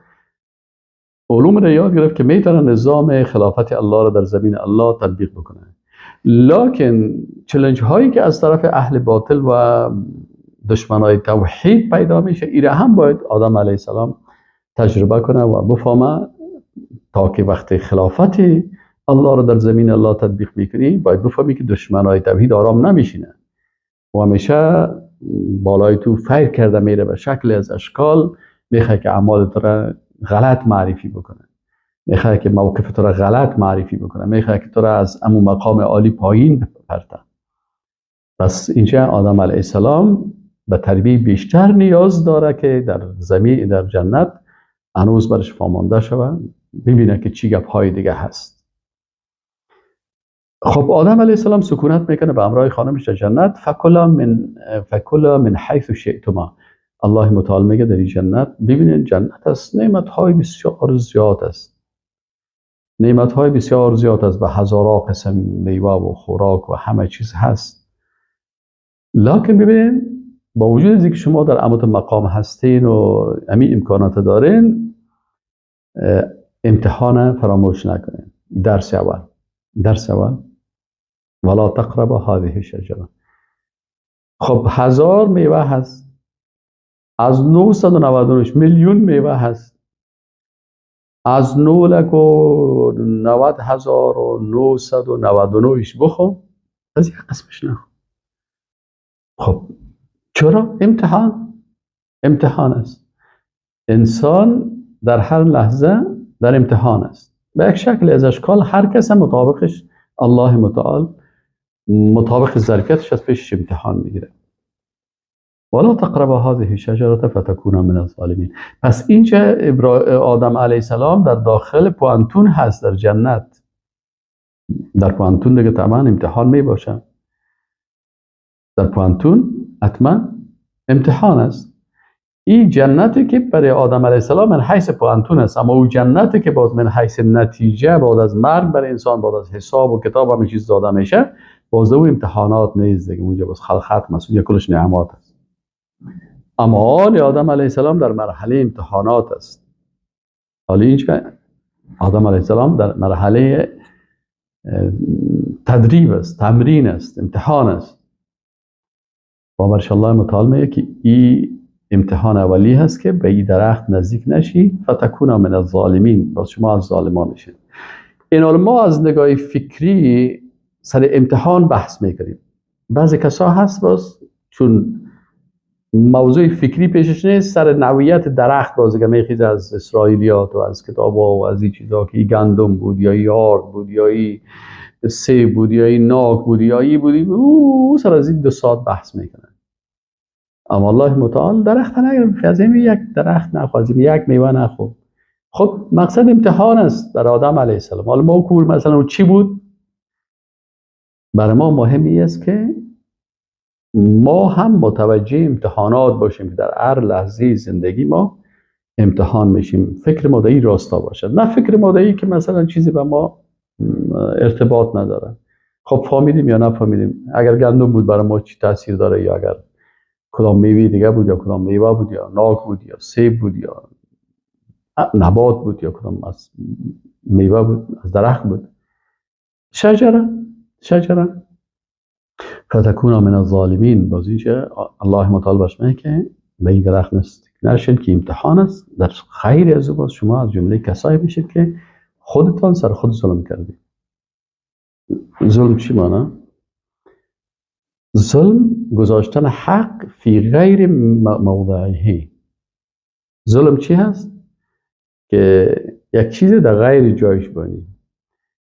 علوم را یاد گرفت که میتونه نظام خلافت الله را در زمین الله تطبیق بکنه، لکن چالش هایی که از طرف اهل باطل و دشمنای توحید پیدا میشه، ایره هم باید آدم علیه السلام تجربه کنه و بفهمه تا که وقتی خلافت الله رو در زمین الله تطبیق میکنی، باید بفهمی که دشمنای توحید آرام نمیشینه و همیشه بالای تو فیر کرده میره، به شکل از اشکال میخواد که اعمال تو را غلط معرفی بکنه، میخواد که موقف تو را غلط معرفی بکنه، میخواد که تو را از امو مقام عالی پایین بپرته. پس اینجا آدم علیه السلام به تربیه بیشتر نیاز داره که در زمین در جنت هنوز برش فامانده شود، ببینه که چی گپ های دیگه هست. خب آدم علیه السلام سکونت میکنه به همراه خانمش در جنت. فکلا من حیث شئتما. الله متعال میگه در این جنت ببینید، جنت است، نعمت های بسیار زیاد است، نعمت های بسیار زیاد است، به هزارها قسم میوه و خوراک و همه چیز هست. لکن ببینید با وجود اینکه شما در امت مقام هستین و همین امکانات دارین، امتحان فراموش نکنین. درس اول، درس اول، ولا تقرب هذه الشجره. خب 1000 میوه هست، از 999 میلیون میوه هست، از 990,999 بخور، از یک قسمش نخور. خب چرا؟ امتحان، امتحان است. انسان در هر لحظه در امتحان است به یک شکل از اشکال. هر کس هم مطابقش الله متعال مطابق ظرفیتش از پیشش امتحان میگیره. ولا تقرب هذه الشجره فتكون من الظالمین. پس اینجا آدم علیه السلام در داخل پوانتون هست، در جنت. در پوانتون دیگه طبعا امتحان می باشه، در پوانتون حتما امتحان است. این جنتی که برای آدم علیه السلام من حیث پوانتون است، اما او جنتی که باز من حیث نتیجه بعد از مرگ برای انسان، بعد از حساب و کتاب همه چیز داده میشه، باز او امتحانات نیست دیگه، اونجا باز خلق ختم است، اونجا کلش نعمات است. اما حال آدم علیه السلام در مرحله امتحانات است. حالا اینجا آدم علیه السلام در مرحله تدریب است، تمرین است، امتحان است. و الله متعال میگه که این امتحان اولی هست که به این درخت نزدیک نشی، فتکون من الظالمین، باز شما از ظالمان میشید. این ما از نگاه فکری سر امتحان بحث میکنیم. بعضی کسا هست باز چون موضوع فکری پیشش نیست، سر نوعیت درخت باز دیگه میخیزه از اسرائیلیات و از کتابا و از این چیزا که این گندم بود یا این آرد بود یا این سیب بود یا این ناک بود یا این بود، او سر از این 2 ساعت بحث میکنه. اما الله متعال درخت نگرفت، از این یک درخت نخو، از این یک میوه نخو. خب مقصد امتحان است برای آدم علیه السلام. حالا ما کور مثلا چی بود؟ برای ما مهم است که ما هم متوجه امتحانات باشیم که در هر لحظه زندگی ما امتحان میشیم. فکر ما در این راستا باشد، نه فکر ما در این که مثلا چیزی به ما ارتباط نداره. خب فهمیدیم یا نفهمیدیم، اگر گندم بود برای ما چی تاثیر داره، یا اگر کدام میوه دیگه بود یا کدام میوه بود یا ناک بود یا سیب بود یا نبات بود یا کدام از میوه بود، از درخت بود. شجره، شجره فتکون من الظالمین. باز اینجا الله متعال باش میگه که به این درخت نشین که امتحان است، در خیر از او باز شما از جمله کسایی میشید که خودتان سر خود ظلم کردید. ظلم چی معنی؟ ظلم گذاشتن حق فی غیر موضعه. ظلم چی هست؟ که یک چیز در غیر جایش بانی.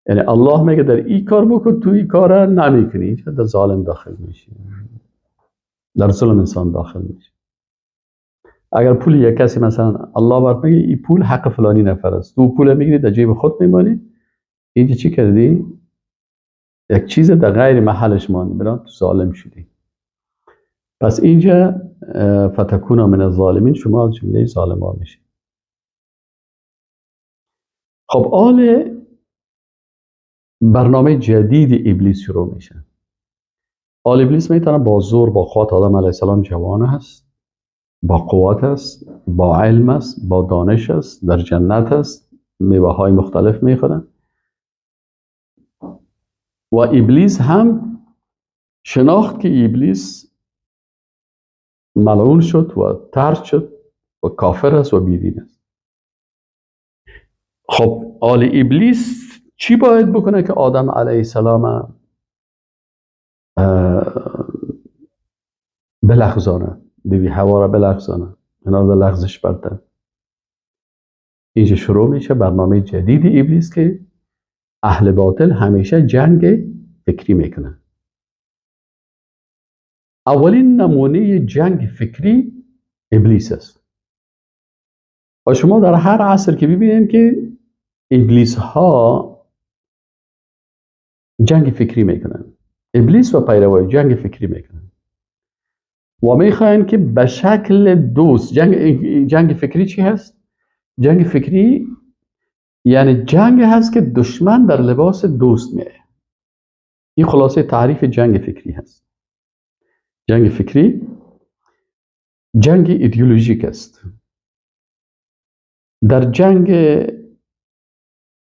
یعنی الله میگه در این کار بکن، تو این کار نمیکنی، اینجا در ظالم داخل میشی، در ظلم انسان داخل میشه. اگر پول یک کسی مثلا الله برات میگه این پول حق فلانی نفر است، تو پول میگیری در جیب خود میمانی، اینجا چی کردی؟ یک چیز در غیر محلش ماندی، برای تو ظالم شدی. پس اینجا فتکون من الظالمین، شما از جمله ظالمان میشید. خب آل برنامه جدید ابلیس شروع میشه. آل ابلیس میتونه با زور با قوت آدم علیه السلام جوان هست، با قوت است، با علم است، با دانش است، در جنت است، میوه های مختلف میخوره. و ابلیس هم شناخت که ابلیس ملعون شد و طرد شد و کافر است و بیدین است. خب آل ابلیس چی باید بکنه که آدم علیه السلام بلغزانه، بیبی حوا را بلغزانه، اینا رو لغزش برده؟ اینجا شروع میشه برنامه جدید ابلیس که اهل باطل همیشه جنگ فکری میکنن. اولین نمونه جنگ فکری ابلیس است. و شما در هر عصر که ببینید که ابلیس ها جنگ فکری میکنن، ابلیس و پیروای جنگ فکری میکنن و میخواین که به شکل دوست جنگ فکری چی هست؟ جنگ فکری یعنی جنگ هست که دشمن در لباس دوست میه. این خلاصه تعریف جنگ فکری هست. جنگ فکری جنگ ایدئولوژیک است. در جنگ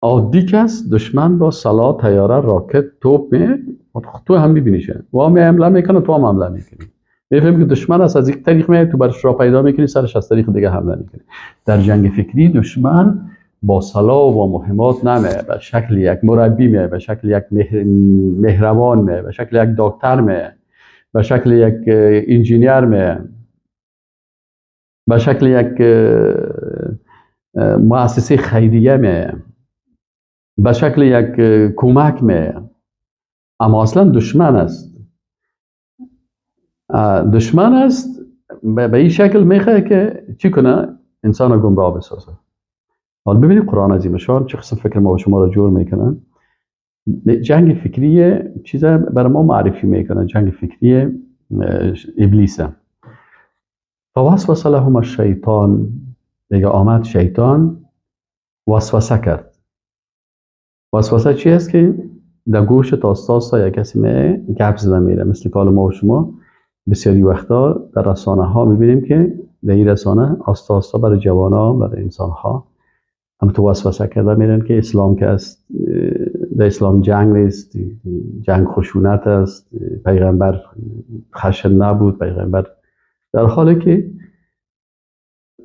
عادی که است دشمن با سلاح، طیاره، راکت، توپ میه، تو هم میبینیشه و هم حمله میکنه، تو هم حمله میکنی. میفهمی که دشمن است، از یک طریق میاد، تو برش را پیدا میکنی، سرش از طریق دیگه حمله میکنی. در جنگ فکری دشمن با سلاح و مهمات نمیه، به شکل یک مربی میه، به شکل یک مهربان میه، به شکل یک دکتر میه، به شکل یک انجینیر میه، به شکل یک مؤسسه خیریه میه، به شکل یک کمک میه، اما اصلا دشمن است. دشمن است به این شکل میخواه که چی کنه؟ انسان رو گمراه بسازه. حالا ببینید قرآن عظیم شان چه قسم فکر ما و شما رو جور میکنن. جنگ فکری چیز برای ما معرفی میکنن، جنگ فکری ابلیسه. فوسوس لهم الشیطان، میگه آمد شیطان وسوسه کرد. وسوسه چی است؟ که در گوش تاستا یک کسی می گپ زده میره، مثل که ما و شما بسیاری وقتا در رسانه ها میبینیم که در این رسانه آستا آستا برای جوان ها، برای انسان ها هم تو وسوسه کرده میرن که اسلام که است، در اسلام جنگ نیست، جنگ خشونت است، پیغمبر خشن نبود، پیغمبر، در حالی که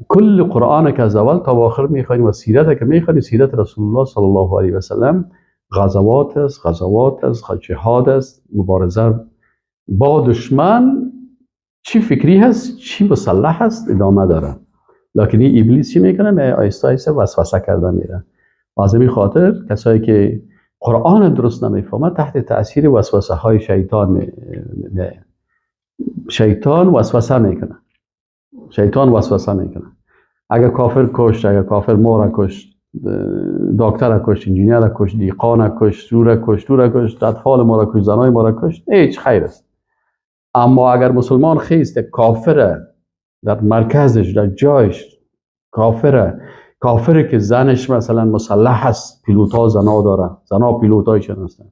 کل قرآن که از اول تا آخر میخوانیم و سیرت که میخوانیم، سیرت رسول الله صلی الله علیه و سلم غزوات است، غزوات است، جهاد است، مبارزه با دشمن، چی فکری هست، چی مسلح هست، ادامه داره. لکن این ابلیس چی میکنه؟ می آیسته آیسته وسوسه کرده میره. و از این خاطر کسایی که قرآن درست نمیفهمه تحت تاثیر وسوسه های شیطان می شیطان وسوسه میکنه. شیطان وسوسه میکنه. اگر کافر کشت، اگر کافر ما را کشت، دکتر کشت، انجینیر کشت، دیقان کشت، سور کشت، تور کشت، اطفال ما را کشت، زنای ما را کشت، هیچ خیر است. اما اگر مسلمان خیست کافر در مرکزش، در جایش کافره، کافره که زنش مثلا مسلح است، پیلوتا زنا داره، زنا پیلوتایشن هستن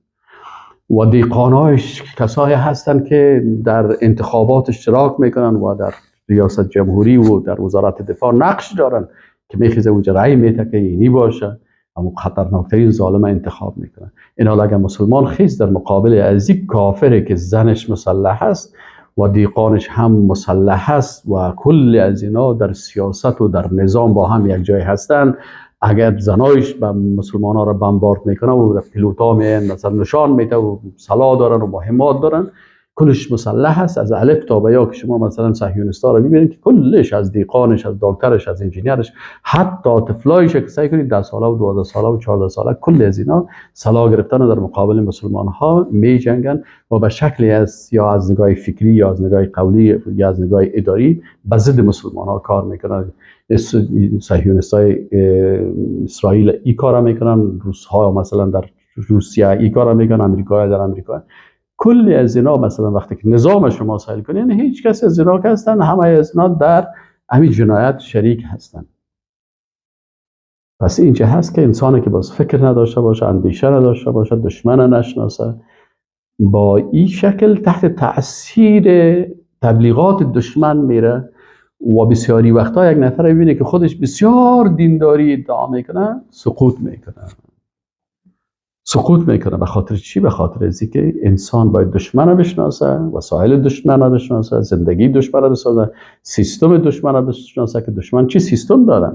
و دیقانایش کسایی هستن که در انتخابات اشتراک میکنن و در ریاست جمهوری و در وزارت دفاع نقش دارن که میخیزه اونجا رأی میته که اینی باشه، اما خطرناکترین ظالم انتخاب میکنن. این حال اگر مسلمان خیز در مقابل از یک کافره که زنش مسلح است و دیقانش هم مسلح است و کل از اینا در سیاست و در نظام با هم یک جای هستند، اگر زنایش به مسلمان ها را بمبارد میکنه و پیلوتا میان مثلا نشان میده و سلاح دارن و مهمات دارن، کلش مسلح است از الف تا به یا، که شما مثلا صهیونیستا رو میبینید که کلش از دیقانش، از دکترش، از انجینیرش، حتی طفلایش که سعی کنید 10 ساله و 12 ساله و 14 ساله، کل از اینا سلاح گرفتن و در مقابل مسلمان ها میجنگن و به شکلی از یا از نگاه فکری یا از نگاه قولی یا از نگاه اداری به ضد مسلمان ها کار میکنن. صهیونیستای اسرائیل ای کارا میکنن، روس ها مثلا در روسیه ای کارا میکنن، امریکا در امریکا، کلی از اینا مثلا وقتی که نظام شما سایل کنین، هیچ کس از اینا که هستن، همه از اینا در همین جنایت شریک هستن. پس اینجا هست که انسانی که باز فکر نداشته باشه، اندیشه نداشته باشه، دشمن نشناسه، با این شکل تحت تأثیر تبلیغات دشمن میره و بسیاری وقتا یک نفر میبینه که خودش بسیار دینداری ادعا میکنه، سقوط میکنه. سقوط میکنه. به خاطر چی؟ به خاطر از اینکه انسان باید دشمن رو بشناسه، وسایل دشمن رو بشناسه، زندگی دشمن رو بسازه، سیستم دشمن رو بشناسه که دشمن چی سیستم داره.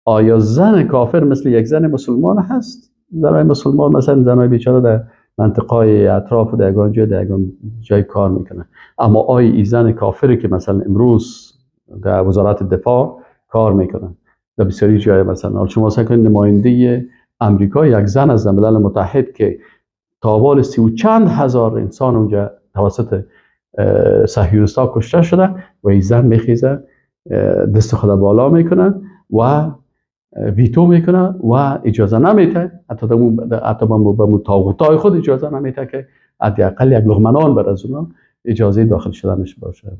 آیا زن کافر مثل یک زن مسلمان هست؟ زنای مسلمان مثلا زنای بیچاره در منطقه اطراف و در یگان جای در یگان جای کار میکنه، اما آیا این زن کافری که مثلا امروز در وزارت دفاع کار میکنه در بسیاری جای، مثلا شما سعی کنید نماینده امریکا یک زن از ملل متحد که تاوال 30 و چند هزار انسان اونجا توسط صهیونیست‌ها کشته شده و این زن میخیزه دست خود بالا میکنه و ویتو میکنه و اجازه نمیده، حتی به طاغوتای خود اجازه نمیده که حداقل یک لقمه نان بر از اونا اجازه داخل شدنش باشه.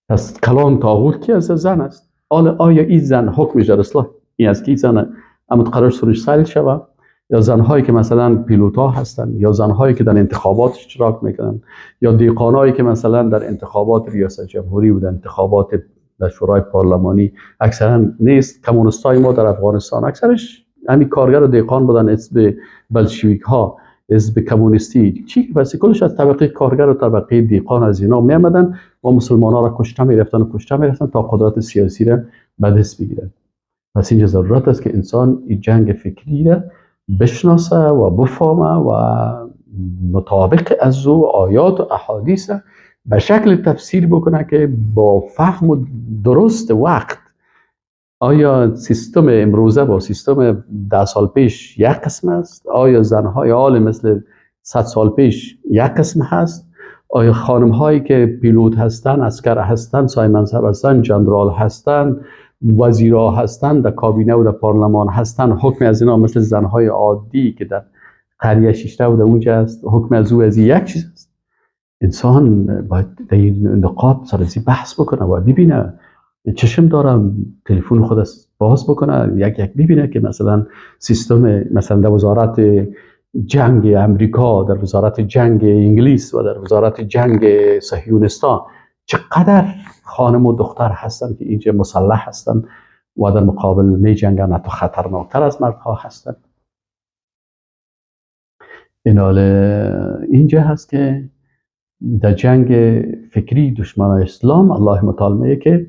پس کلان طاغوت کی از زن است. آیا این زن حکمش در اصلاح این است که این زن اما قرار سرش سیل شوه، یا زنهایی که مثلا پیلوتا هستن، یا زنهایی که در انتخابات اشتراک میکنن، یا دیقانایی که مثلا در انتخابات ریاست جمهوری و در انتخابات در شورای پارلمانی اکثرا نیست. کمونیستای ما در افغانستان اکثرش همین کارگر و دیقان بودن، حزب بلشویک ها، حزب کمونیستی چی، پس کلش از طبقه کارگر و طبقه دیقان از اینا میامدن و مسلمان ها را کشته میرفتن و کشته میرفتن تا قدرت سیاسی را به دست بگیرن. پس اینجا ضرورت است که انسان این جنگ فکری را بشناسه و بفهمه و مطابق از او آیات و احادیث به شکل تفسیر بکنه که با فهم و درست وقت. آیا سیستم امروزه با سیستم 10 سال پیش یک قسم است؟ آیا زنهای عالم مثل 100 سال پیش یک قسم هست؟ آیا خانم هایی که پیلوت هستن، عسکر هستن، صاحب منصب هستن، جنرال هستن، وزیرا هستن، در کابینه و در پارلمان هستن، حکم از اینا مثل زنهای عادی که در قریه شیشته و در اونجا است، حکم از او از یک چیز است؟ انسان باید در این نقاط سر از بحث بکنه، باید ببینه، چشم داره تلفن خود باز بکنه، یک یک ببینه که مثلا سیستم مثلا در وزارت جنگ امریکا، در وزارت جنگ انگلیس و در وزارت جنگ صهیونیستان چقدر خانم و دختر هستن که اینجا مسلح هستن و در مقابل می جنگن، حتی خطرناکتر از مردها هستن. اینجا هست که در جنگ فکری دشمن اسلام الله متعال میگه که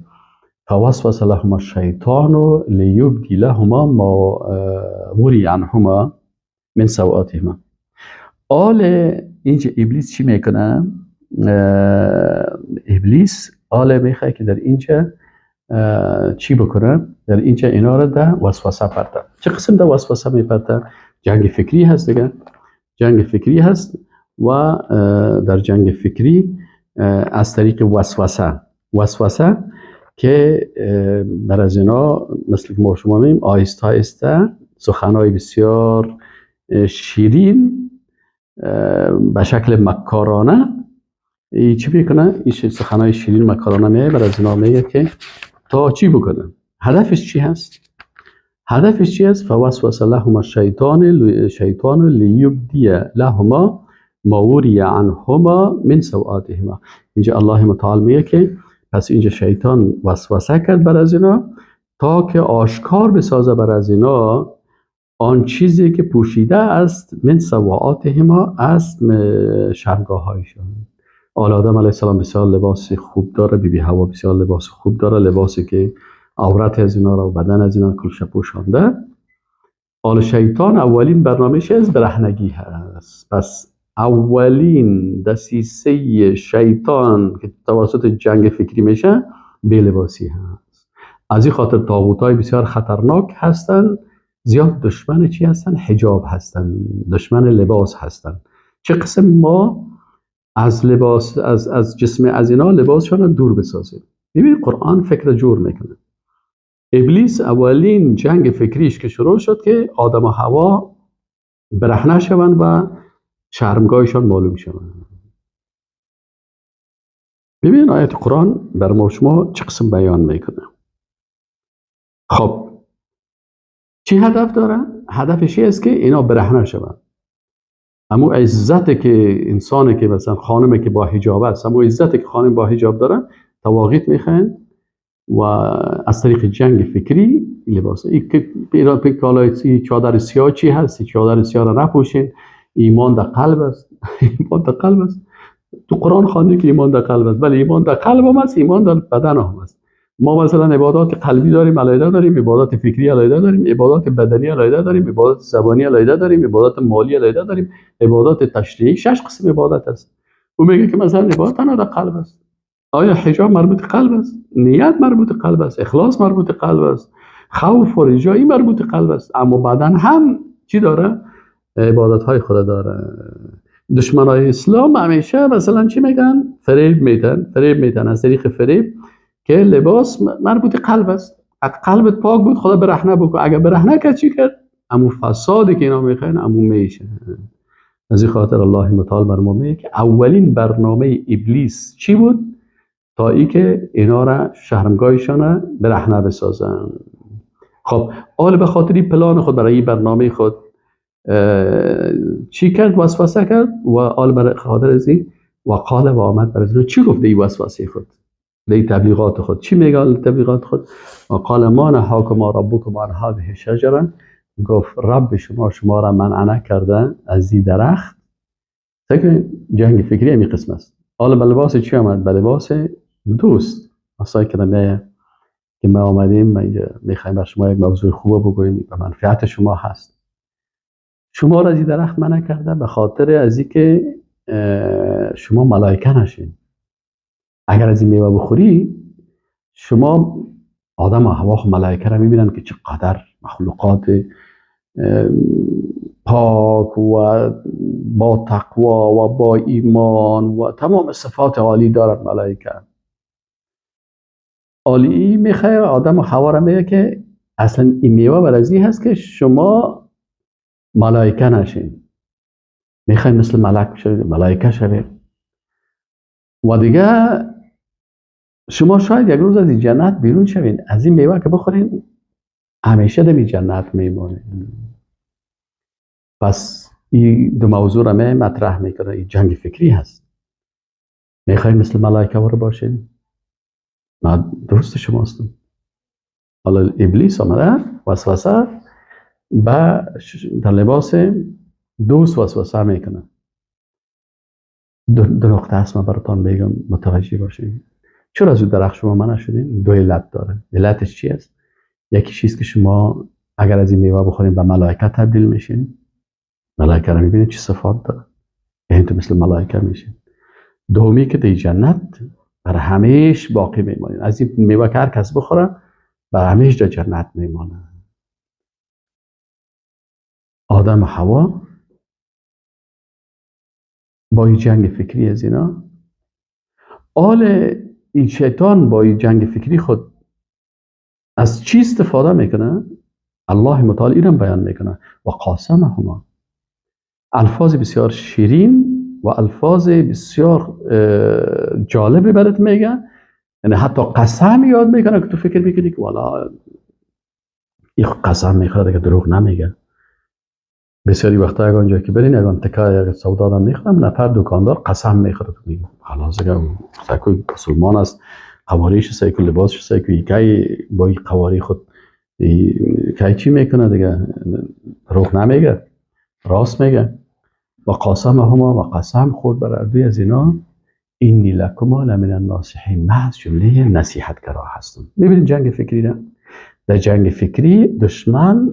فوسوس لهما الشیطان لیبدی لهما ما وری عنهما من سوآتهما. آل اینجا ابلیس چی میکنه؟ ابلیس آل میخواد که در اینجا چی بکنه؟ در اینجا اینا رو در وسوسه پرته. چه قسم در وسوسه میپرته؟ جنگ فکری هست دیگه، جنگ فکری هست و در جنگ فکری از طریق وسوسه، وسوسه که در از اینا مثل که ما شما میگیم آهسته آهسته سخنهای بسیار شیرین به شکل مکارانه چی میکنه؟ این سخنهای شیرین مکارانه میه بر از اینا میگه که تا چی بکنه؟ هدفش چی هست؟ هدفش چی هست؟ فوسوس لهما الشیطان لیبدی لهما ما وری عنهما من سوآتهما. اینجا الله متعال میگه که پس اینجا شیطان وسوسه کرد بر از اینا تا که آشکار بسازه بر از اینا آن چیزی که پوشیده است من سوآتهما، از شرمگاه هایشان. آل آدم علیه السلام بسیار لباس خوب داره، بی بی حوا بسیار لباس خوب داره، لباسی که عورت از اینا را و بدن از اینا کلش پوشانده. آل شیطان اولین برنامه‌ش از برهنگی هست. پس اولین دسیسه شیطان که توسط جنگ فکری میشه بی‌لباسی هست. از این خاطر طاغوت‌های بسیار خطرناک هستند، زیاد دشمن چی هستن؟ حجاب هستن، دشمن لباس هستن. چه قسم ما از لباس، از جسم از اینا لباسشان رو دور بسازیم. ببین قرآن فکر جور میکنه. ابلیس اولین جنگ فکریش که شروع شد که آدم و حوا برهنه شوند و شرمگاهشان معلوم شوند. ببین آیت قرآن بر ما شما چه قسم بیان میکنه. خب چی هدف داره؟ هدفش است که اینا برهنه شوند. اما عزت که انسانی که مثلا خانمی که با حجاب است، اما عزت که خانم با حجاب داره، تواغیت میخواین و از طریق جنگ فکری لباس این که چادر سیاه چی هست، چادر سیاه را نپوشین، ایمان در قلب است. ایمان در قلب است. تو قرآن خواندی که ایمان در قلب است، ولی ایمان در قلب هم است، ایمان در بدن هم است. ما مثلا عبادات قلبی داریم علیحده داریم، عبادات فکری علیحده داریم، عبادات بدنی علیحده داریم، عبادات زبانی علیحده داریم، عبادات مالی علیحده داریم، عبادات تشریعی، 6 قسم عبادت است. او میگه که مثلا عبادت تنها در قلب است. آیا حجاب مربوط قلب است؟ نیت مربوط قلب است، اخلاص مربوط قلب است، خوف و رجایی مربوط قلب است. اما بدن هم چی داره؟ عبادت های خدا داره. دشمنای اسلام همیشه مثلا چی میگن؟ فریب میدن، فریب میدن از طریق فریب که لباس مربوط قلب است. اگه قلبت پاک بود خدا برهنه بکن، اگه برهنه کرد چی کرد؟ امو فسادی که اینا میخواین امو میشه. از این خاطر الله متعال بر ما میگه که اولین برنامه ابلیس چی بود؟ تا ای که اینا را شرمگاهشان برهنه بسازن. خب آل به خاطر پلان خود برای برنامه خود چی کرد؟ وسوسه کرد. و آل برای خاطر از این و قال و آمد برای چی گفت؟ ای وسوسه خود، دی تبلیغات خود چی میگه؟ تبلیغات خود و قال ما نهاکما ربکما عن هذه الشجره، گفت رب شما شما را منع نکرده از این درخت. جنگ فکری همین قسم است. حالا به لباس چی آمد؟ به لباس دوست. اصلا که که ما آمدیم میخوایم بر شما یک موضوع خوب بگوییم، به منفعت شما هست. شما را از این درخت منع کرده به خاطر از اینکه شما ملائکه نشین. اگر از این میوه بخوری شما آدم و حوا و ملائکه را میبینن که چقدر مخلوقات پاک و با تقوا و با ایمان و تمام صفات عالی دارن ملائکه. عالی میخواه آدم و حوا را میگه که اصلا این میوه برازی هست که شما ملائکه نشین، میخوای مثل ملک شوید، ملائکه شوید. و دیگه شما شاید یک روز از این جنت بیرون شوین، از این میوه که بخورین همیشه در جنت میمونین. پس این دو موضوع را می مطرح میکنه. این جنگ فکری هست. میخوای مثل ملائکه وار باشین؟ من درست شما هستم. حالا ابلیس آمده وسوسه به در لباس دوست وسوسه میکنه. دو نقطه هست من براتان بگم متوجه باشین. چرا از درخت شما منع شدین؟ دو علت داره. علتش چی است؟ یکی چیز که شما اگر از این میوه بخورین به ملائکه تبدیل میشین. ملائکه رو میبینید چه صفات داره، یعنی تو مثل ملائکه میشین. دومی که در جنت بر همیش باقی میمانین. از این میوه که هر کس بخوره بر همیش در جنت میمانه. آدم و حوا با این جنگ فکری از اینا، آل این شیطان با این جنگ فکری خود از چی استفاده میکنه؟ الله متعال اینم بیان میکنه و قاسمهما، الفاظ بسیار شیرین و الفاظ بسیار جالب برات میگه. یعنی حتی قسم یاد میکنه که تو فکر میکنی که والا این قسم میخوره که دروغ نمیگه. بسیاری وقتا اگه اونجا که برین اگه تکای اگه سودا آدم میخورم، نفر دکاندار قسم میخوره، تو میگه خلاص اگه سکوی مسلمان است، قواریش سکوی لباسش سکوی کی با این قواری خود کی چی میکنه دیگه، دروغ نمیگه، راست میگه. و قاسم هما و قسم خورد بر دوی از اینا، اینی لکما لمن الناصحین، من از جمله نصیحتگرا هستم. میبینید جنگ فکری نه؟ در جنگ فکری دشمن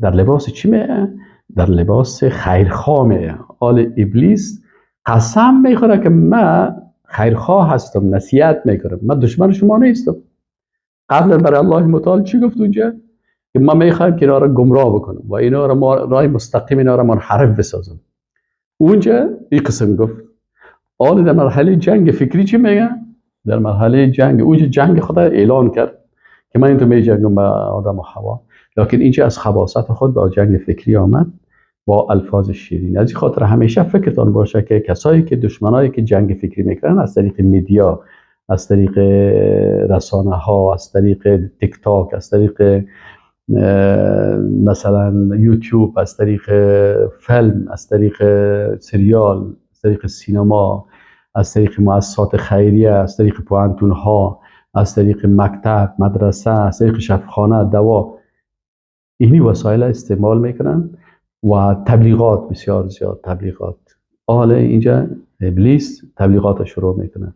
در لباس چی میه؟ در لباس خیرخواه میه. آل ابلیس قسم میخوره که من خیرخواه هستم، نصیحت میکنم، من دشمن شما نیستم. قبلا برای الله متعال چی گفت اونجا؟ که ما میخوایم که اینا را گمراه بکنم و اینا را راه مستقیم اینا را منحرف بسازم. اونجا این قسم گفت. آل در مرحله جنگ فکری چی میگه؟ در مرحله جنگ اونجا جنگ خدا اعلان کرد که من اینطور میجنگم با آدم و حوا، لکن اینجا از خباثت خود با جنگ فکری آمد با الفاظ شیرین. از این خاطر همیشه فکرتان باشه که کسایی که دشمنایی که جنگ فکری میکنن از طریق media، از طریق رسانه ها، از طریق تیک تاک، از طریق مثلا یوتیوب، از طریق فیلم، از طریق سریال، از طریق سینما، از طریق مؤسسات خیریه، از طریق پوهنتون ها، از طریق مکتب، مدرسه، از طریق شفاخانه، دوا، اینی وسایل استعمال میکنن و تبلیغات، بسیار زیاد تبلیغات. حالا اینجا ابلیس تبلیغات شروع میکنه.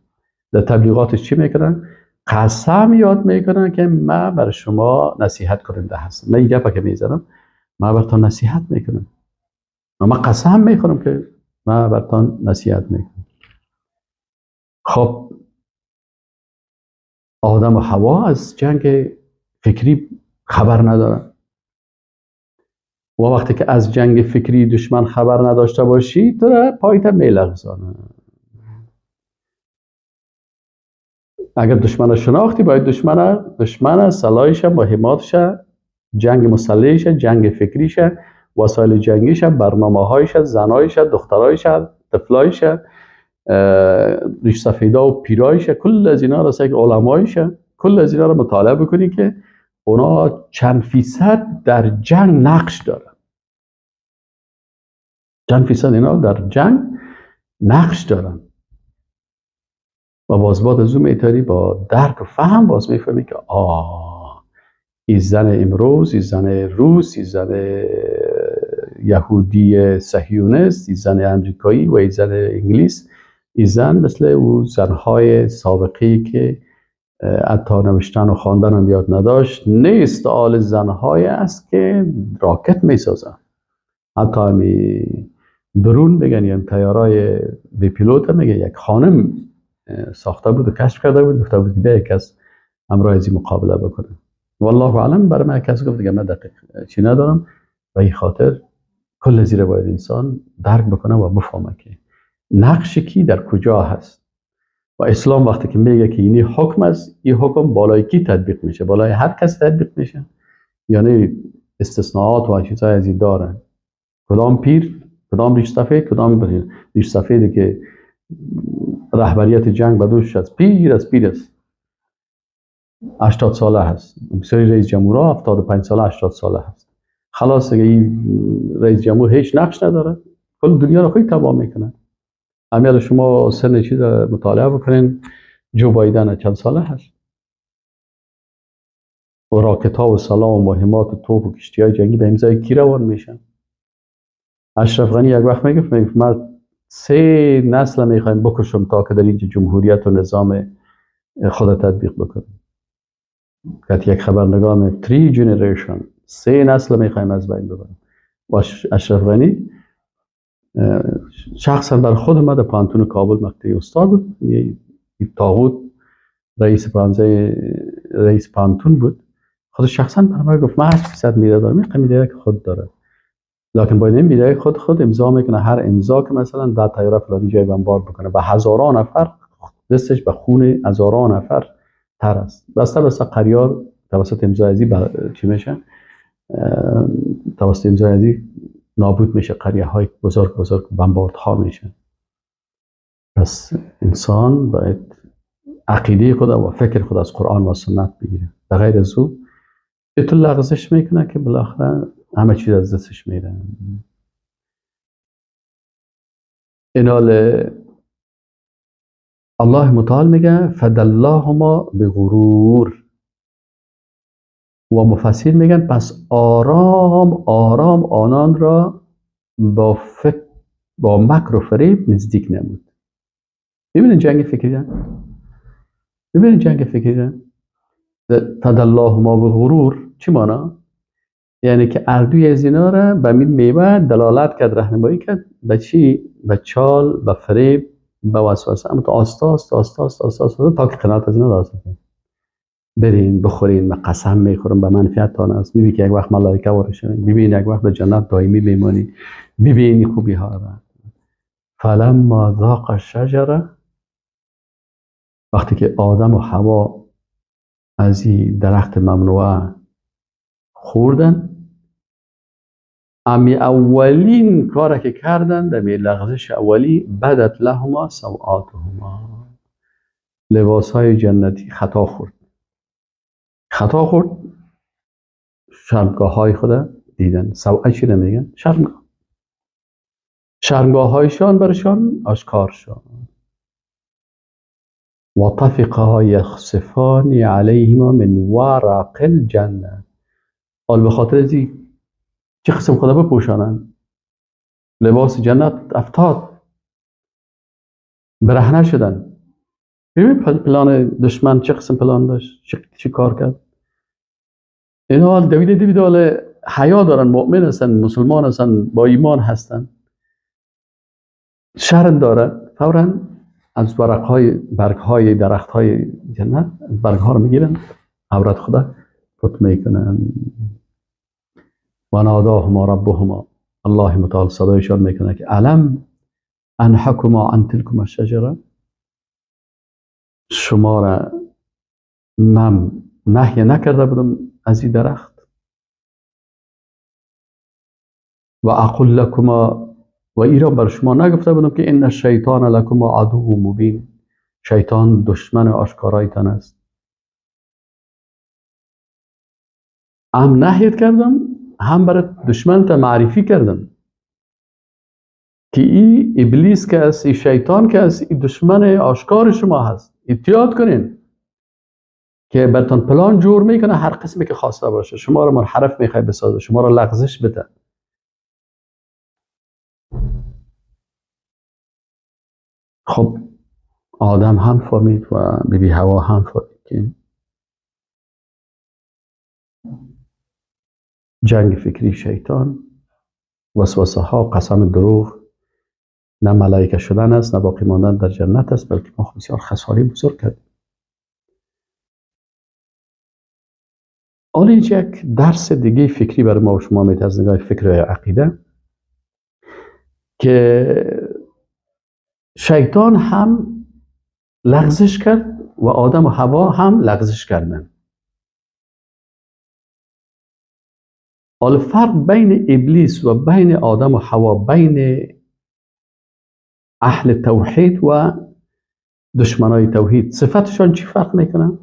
در تبلیغاتش چی میکنن؟ قسم یاد میکنن که من بر شما نصیحت کننده هستم. من این گپا که میزنم، من برتان نصیحت میکنم، من قسم میخورم که من برتان نصیحت میکنم. خب آدم و حوا از جنگ فکری خبر ندارن و وقتی که از جنگ فکری دشمن خبر نداشته باشی، تو را پایت میلغزانه. اگر دشمن را شناختی، باید دشمن سلاحش، مهماتش، جنگ مسلحش، جنگ فکریش، وسایل جنگیش، برنامه هایش، زنایش، دخترایش، طفلایش، ریش سفیدا و پیرایش، کل از اینا را، که علمایش، کل از اینا را مطالعه بکنی که اونا چند فیصد در جنگ نقش دارن، چند فیصد اینا در جنگ نقش دارن. و باز بعد از اون میتاری با درک و فهم باز میفهمی که آه، این زن امروز، این زن روس، این زن یهودی صهیونیست، این زن امریکایی و این زن انگلیس، این زن مثل او زنهای سابقی که حتی نوشتن و خواندن هم یاد نداشت نیست. آل زنهای است که راکت میسازن، حتی همی drone میگن، یعنی طیارای بی پیلوت میگه یک خانم ساخته بود و کشف کرده بود، گفته بود که یک کس همراه از این مقابله بکنه. والله اعلم، برای من کس گفت دیگه، من دقیق چی ندارم. و این خاطر کل زیر باید انسان درک بکنه و بفهمه که نقش کی در کجا هست. و اسلام وقتی که میگه که اینی حکم است، این حکم بالای کی تطبیق میشه؟ بالای هر کس تطبیق میشه، یعنی استثناءات و چیزهای از این دارن. کدام پیر، کدام ریش سفید، کدام ریش سفیدی که رهبریت جنگ به دوش است، پیر از پیر است، 80 ساله هست. بسیاری رئیس جمهورها 75 ساله، 80 ساله هست. خلاص دیگه این رئیس جمهور هیچ نقش نداره، کل دنیا رو خیلی تباه میکنه. امیال شما سن چیز مطالعه بکنین، جو بایدن چند ساله هست و راکت ها و سلاح و مهمات و توپ و کشتی های جنگی به امضای کی روان میشن؟ اشرف غنی یک وقت میگفت من 3 نسل میخوایم بکشم تا که در اینجا جمهوریت و نظام خود تطبیق بکنم. که یک خبرنگار میگفت 3 generation، 3 نسل میخوایم از بین ببریم. و اشرف غنی شخصا بر خود ما در پانتون کابل مقطعی استاد بود، طاغوت رئیس پانزه رئیس پانتون بود، خود شخصا بر من گفت من 8% میده دارم، این میده که خود داره، لکن باید این میده خود امضا میکنه. هر امضا که مثلا 10 طیاره فلانی جای بمبار بکنه و هزاران نفر دستش به خون هزاران نفر تر است. بسته بسته قریار توسط امضای ازی چی میشه؟ توسط امضای ازی نابود میشه، قریه های بزرگ بزرگ بمباردها میشه. پس انسان باید عقیده خود و فکر خود از قرآن و سنت بگیره، در غیر از او به تو لغزش میکنه که بالاخره همه چیز از دستش میره. اینال الله متعال میگه فدلاهما بغرور، و مفسر میگن پس آرام آرام آنان را با فکر، با مکر و فریب نزدیک نمود. ببینید جنگ فکری ده، ببینید جنگ فکری ده. فدلاهما بغرور چی مانا؟ یعنی که اردوی از اینا را به میوه دلالت کرد، راهنمایی کرد به چی؟ به چال، به فریب، به وسوسه، اما تو آستا آستا آستا آستا آستا تا که قناعت از اینا دست کرد. برین بخورین، من قسم میخورم به منفعتتان است. میبینی که یک وقت ملائکه وارد شوین، میبینی یک وقت به جنت دائمی میمانی، میبینی خوبی ها را. فلما ذاق الشجره، وقتی که آدم و حوا از این درخت ممنوعه خوردن، امی اولین کاری که کردن در لغزش اولی، بدت لهما سوآتهما، لباس های جنتی خطا خورد، خطا خورد، شرمگاه های خود دیدن. سوء چی میگن؟ شرمگاه. شرمگاه هایشان برشان آشکار شد. و طفقا یخصفان علیهما من ورق الجنه. حال به خاطر ازی چه قسم خدا بپوشانند، لباس جنت افتاد، برهنه شدن. ببین پلان دشمن چه قسم پلان داشت، چه کار کرد. اینا حال دویده حال حیا دارن، مؤمن هستن، مسلمان هستن، با ایمان هستن، شرم داره، فورا از ورقهای برگهای درختهای جنت برگها رو میگیرن، عورت خدا پت میکنن. و ناداهما ربهما، الله متعال صدایشان میکنه که الم انحکما عن تلکما الشجره، شما را من نهی نکرده بودم از این درخت، و اقول لکما، و ایران بر شما نگفته بودم که ان الشیطان لکما عدو مبین، شیطان دشمن آشکارایتان است. هم نهیت کردم، هم برای دشمن تا معرفی کردم که ای ابلیس که است، ای شیطان که است، ای دشمن آشکار شما هست، احتیاط کنین که برتان پلان جور میکنه، هر قسمی که خواسته باشه، شما رو منحرف میخوای بسازه، شما رو لغزش بده. خب آدم هم فهمید و بیبی هوا هم فهمید که جنگ فکری شیطان، وسوسه ها، قسم دروغ، نه ملائکه شدن است، نه باقی ماندن در جنت است، بلکه ما بسیار خساری بزرگ کردیم. حالا اینجا یک درس دیگه فکری برای ما و شما میده از نگاه فکر و عقیده، که شیطان هم لغزش کرد و آدم و حوا هم لغزش کردن. حالا فرق بین ابلیس و بین آدم و حوا، بین اهل توحید و دشمنای توحید، صفتشان چی فرق میکنه؟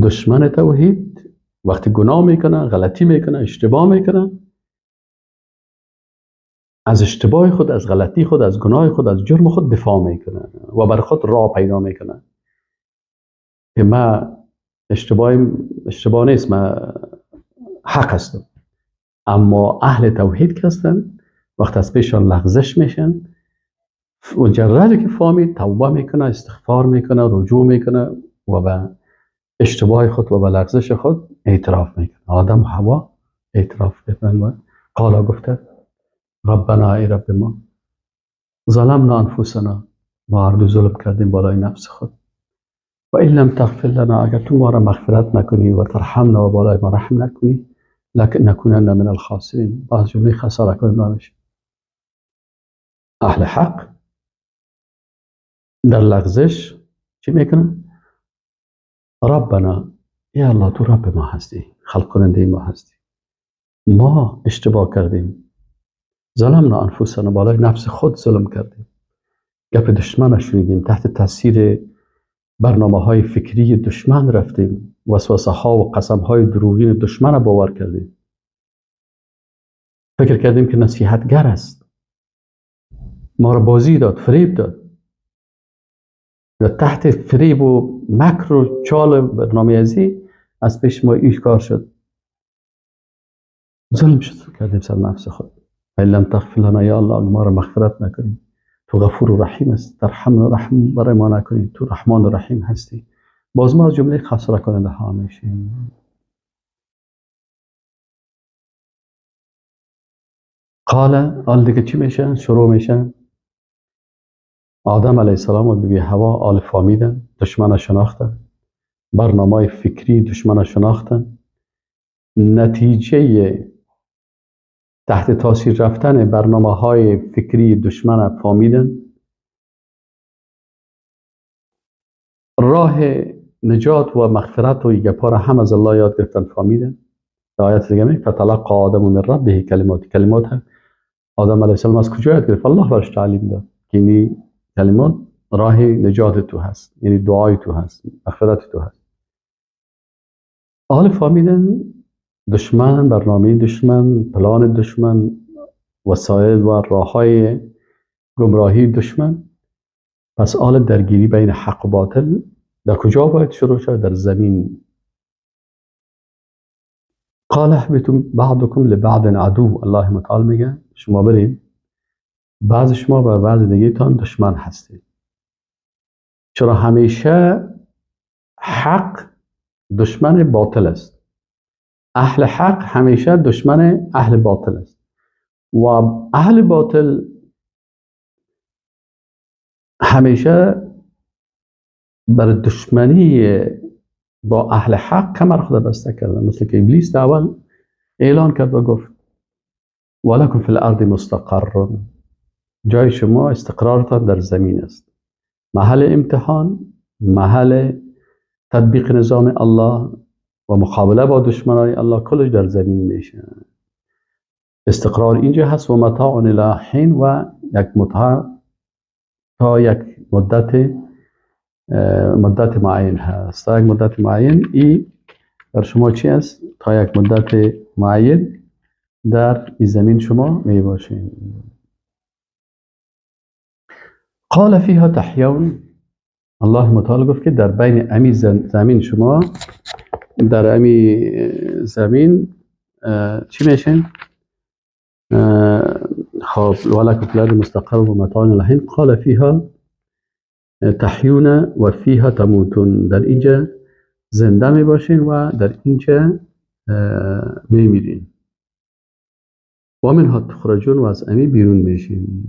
دشمن توحید وقتی گناه میکنه، غلطی میکنه، اشتباه میکنه، از اشتباه خود، از غلطی خود، از گناه خود، از جرم خود دفاع میکنه و بر خود راه پیدا میکنه که من اشتباه نیست، من حق هستم. اما اهل توحید که هستن وقت از پیشان لغزش میشن، مجردی که فهمید توبه میکنه، استغفار میکنه، رجوع میکنه و به اشتباه خود و به لغزش خود اعتراف میکنه. آدم و حوا اعتراف کردن و قالا گفته ربنا ای رب ما ظلمنا انفسنا، ما هر دو ظلم کردیم بالای نفس خود، و این لم تغفر لنا، اگر تو ما را مغفرت نکنی و ترحمنا و بالای ما رحم نکنی، لنکونن من الخاسرین، باز جمله خساره کننده میشیم. اهل حق در لغزش چی میکنن؟ ربنا، یا الله تو رب ما هستی، خلق کننده ما هستی، ما اشتباه کردیم، ظلمنا انفسنا، بالای نفس خود ظلم کردیم، گپ دشمن شنیدیم، تحت تاثیر برنامه های فکری دشمن رفتیم، وسوسه ها و قسم های دروغین دشمن باور کردیم، فکر کردیم که نصیحتگر است، ما را بازی داد، فریب داد، و تحت فریب و مکر و چال برنامه ازی از پیش ما ایش کار شد، ظلم شد کردیم سر نفس خود. و لم تغفر لنا، یا الله ما را مغفرت نکنی، تو غفور و رحیم است، ترحم رحم برای ما نکنی، تو رحمان و رحیم هستی، باز ما از جمله خساره کننده ها میشیم. قال، آل دیگه چی میشن؟ شروع میشن. آدم علیه السلام و بیبی حوا آل فامیدن، دشمن شناختن، برنامه فکری دشمن شناختن، نتیجه تحت تاثیر رفتن برنامه های فکری دشمن فامیدن، راه نجات و مغفرت و گپا را هم از الله یاد گرفتن، فامیدن. در آیت دیگه میگه فتلقى آدم من ربه کلمات، کلمات آدم علیه السلام از کجا یاد گرفت؟ الله برش تعلیم داد که این کلمات راه نجات تو هست، یعنی دعای تو هست، مغفرت تو هست. حال فهمیدن دشمن، برنامه دشمن، پلان دشمن، وسایل و راههای گمراهی دشمن، پس آل درگیری بین حق و باطل در کجا باید شروع شد؟ در زمین. قال اهبطوا بعضكم لبعض عدو. الله متعال میگه شما برین، بعض شما و بعض دیگه تان دشمن هستید. چرا همیشه حق دشمن باطل است؟ اهل حق همیشه دشمن اهل باطل است و اهل باطل همیشه بر دشمنی با اهل حق کمر خود بسته کردن، مثل که ابلیس در اول اعلان کرد و گفت ولکم فی الارض مستقر، جای شما استقرارتان در زمین است، محل امتحان، محل تطبیق نظام الله و مقابله با دشمنای الله، کلش در زمین میشه. استقرار اینجا هست و متاع الی حین، و یک متاع تا یک مدت معین هست. تا یک مدت معین ای بر شما چی است؟ تا یک مدت معین در این زمین شما می باشین. قال فیها تحیون. الله متعال گفت که در بین امی زمین شما در امی زمین چی میشین؟ خب ولکم فی الارض مستقر و متاع الی حین. قال فیها تحیون و فیها تموتون. در اینجا زنده می باشین و در اینجا می میرین. و منها تخرجون، و از امی بیرون میشین.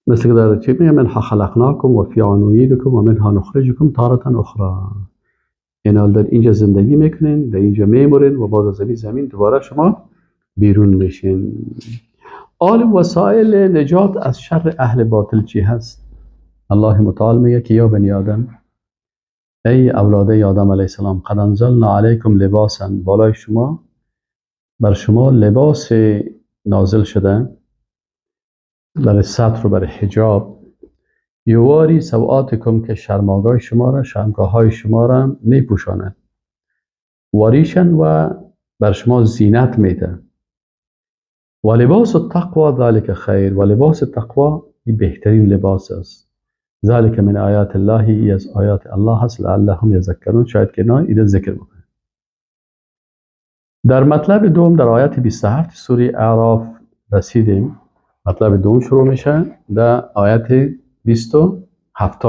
مثل که در چی میگه؟ منها خلقناکم و فیها نعیدکم و منها نخرجکم تارة اخرى. یعنی در اینجا زندگی میکنین، در اینجا میمورین و بعد از این زمین دوباره شما بیرون میشین. آل وسایل نجات از شر اهل باطل چی هست؟ الله متعال میگه که یا بنی آدم، ای اولاده آدم علیه السلام، قد انزلنا علیکم لباسا، بالای شما بر شما لباس نازل شده برای ستر و برای حجاب، یواری سوآتکم، که شرماگاه شما را، شرمگاه های شما را میپوشاند، واریشن و بر شما زینت میده. و لباس التقوا ذلک خیر، و لباس تقوا بهترین لباس است. ذلک من آیات الله، ای از آیات الله هست، لعلهم یذکرون، شاید که نه ایده ذکر بکنه. در مطلب دوم در آیت 27 سوره اعراف رسیدیم. مطلب دوم شروع میشه در آیت 27.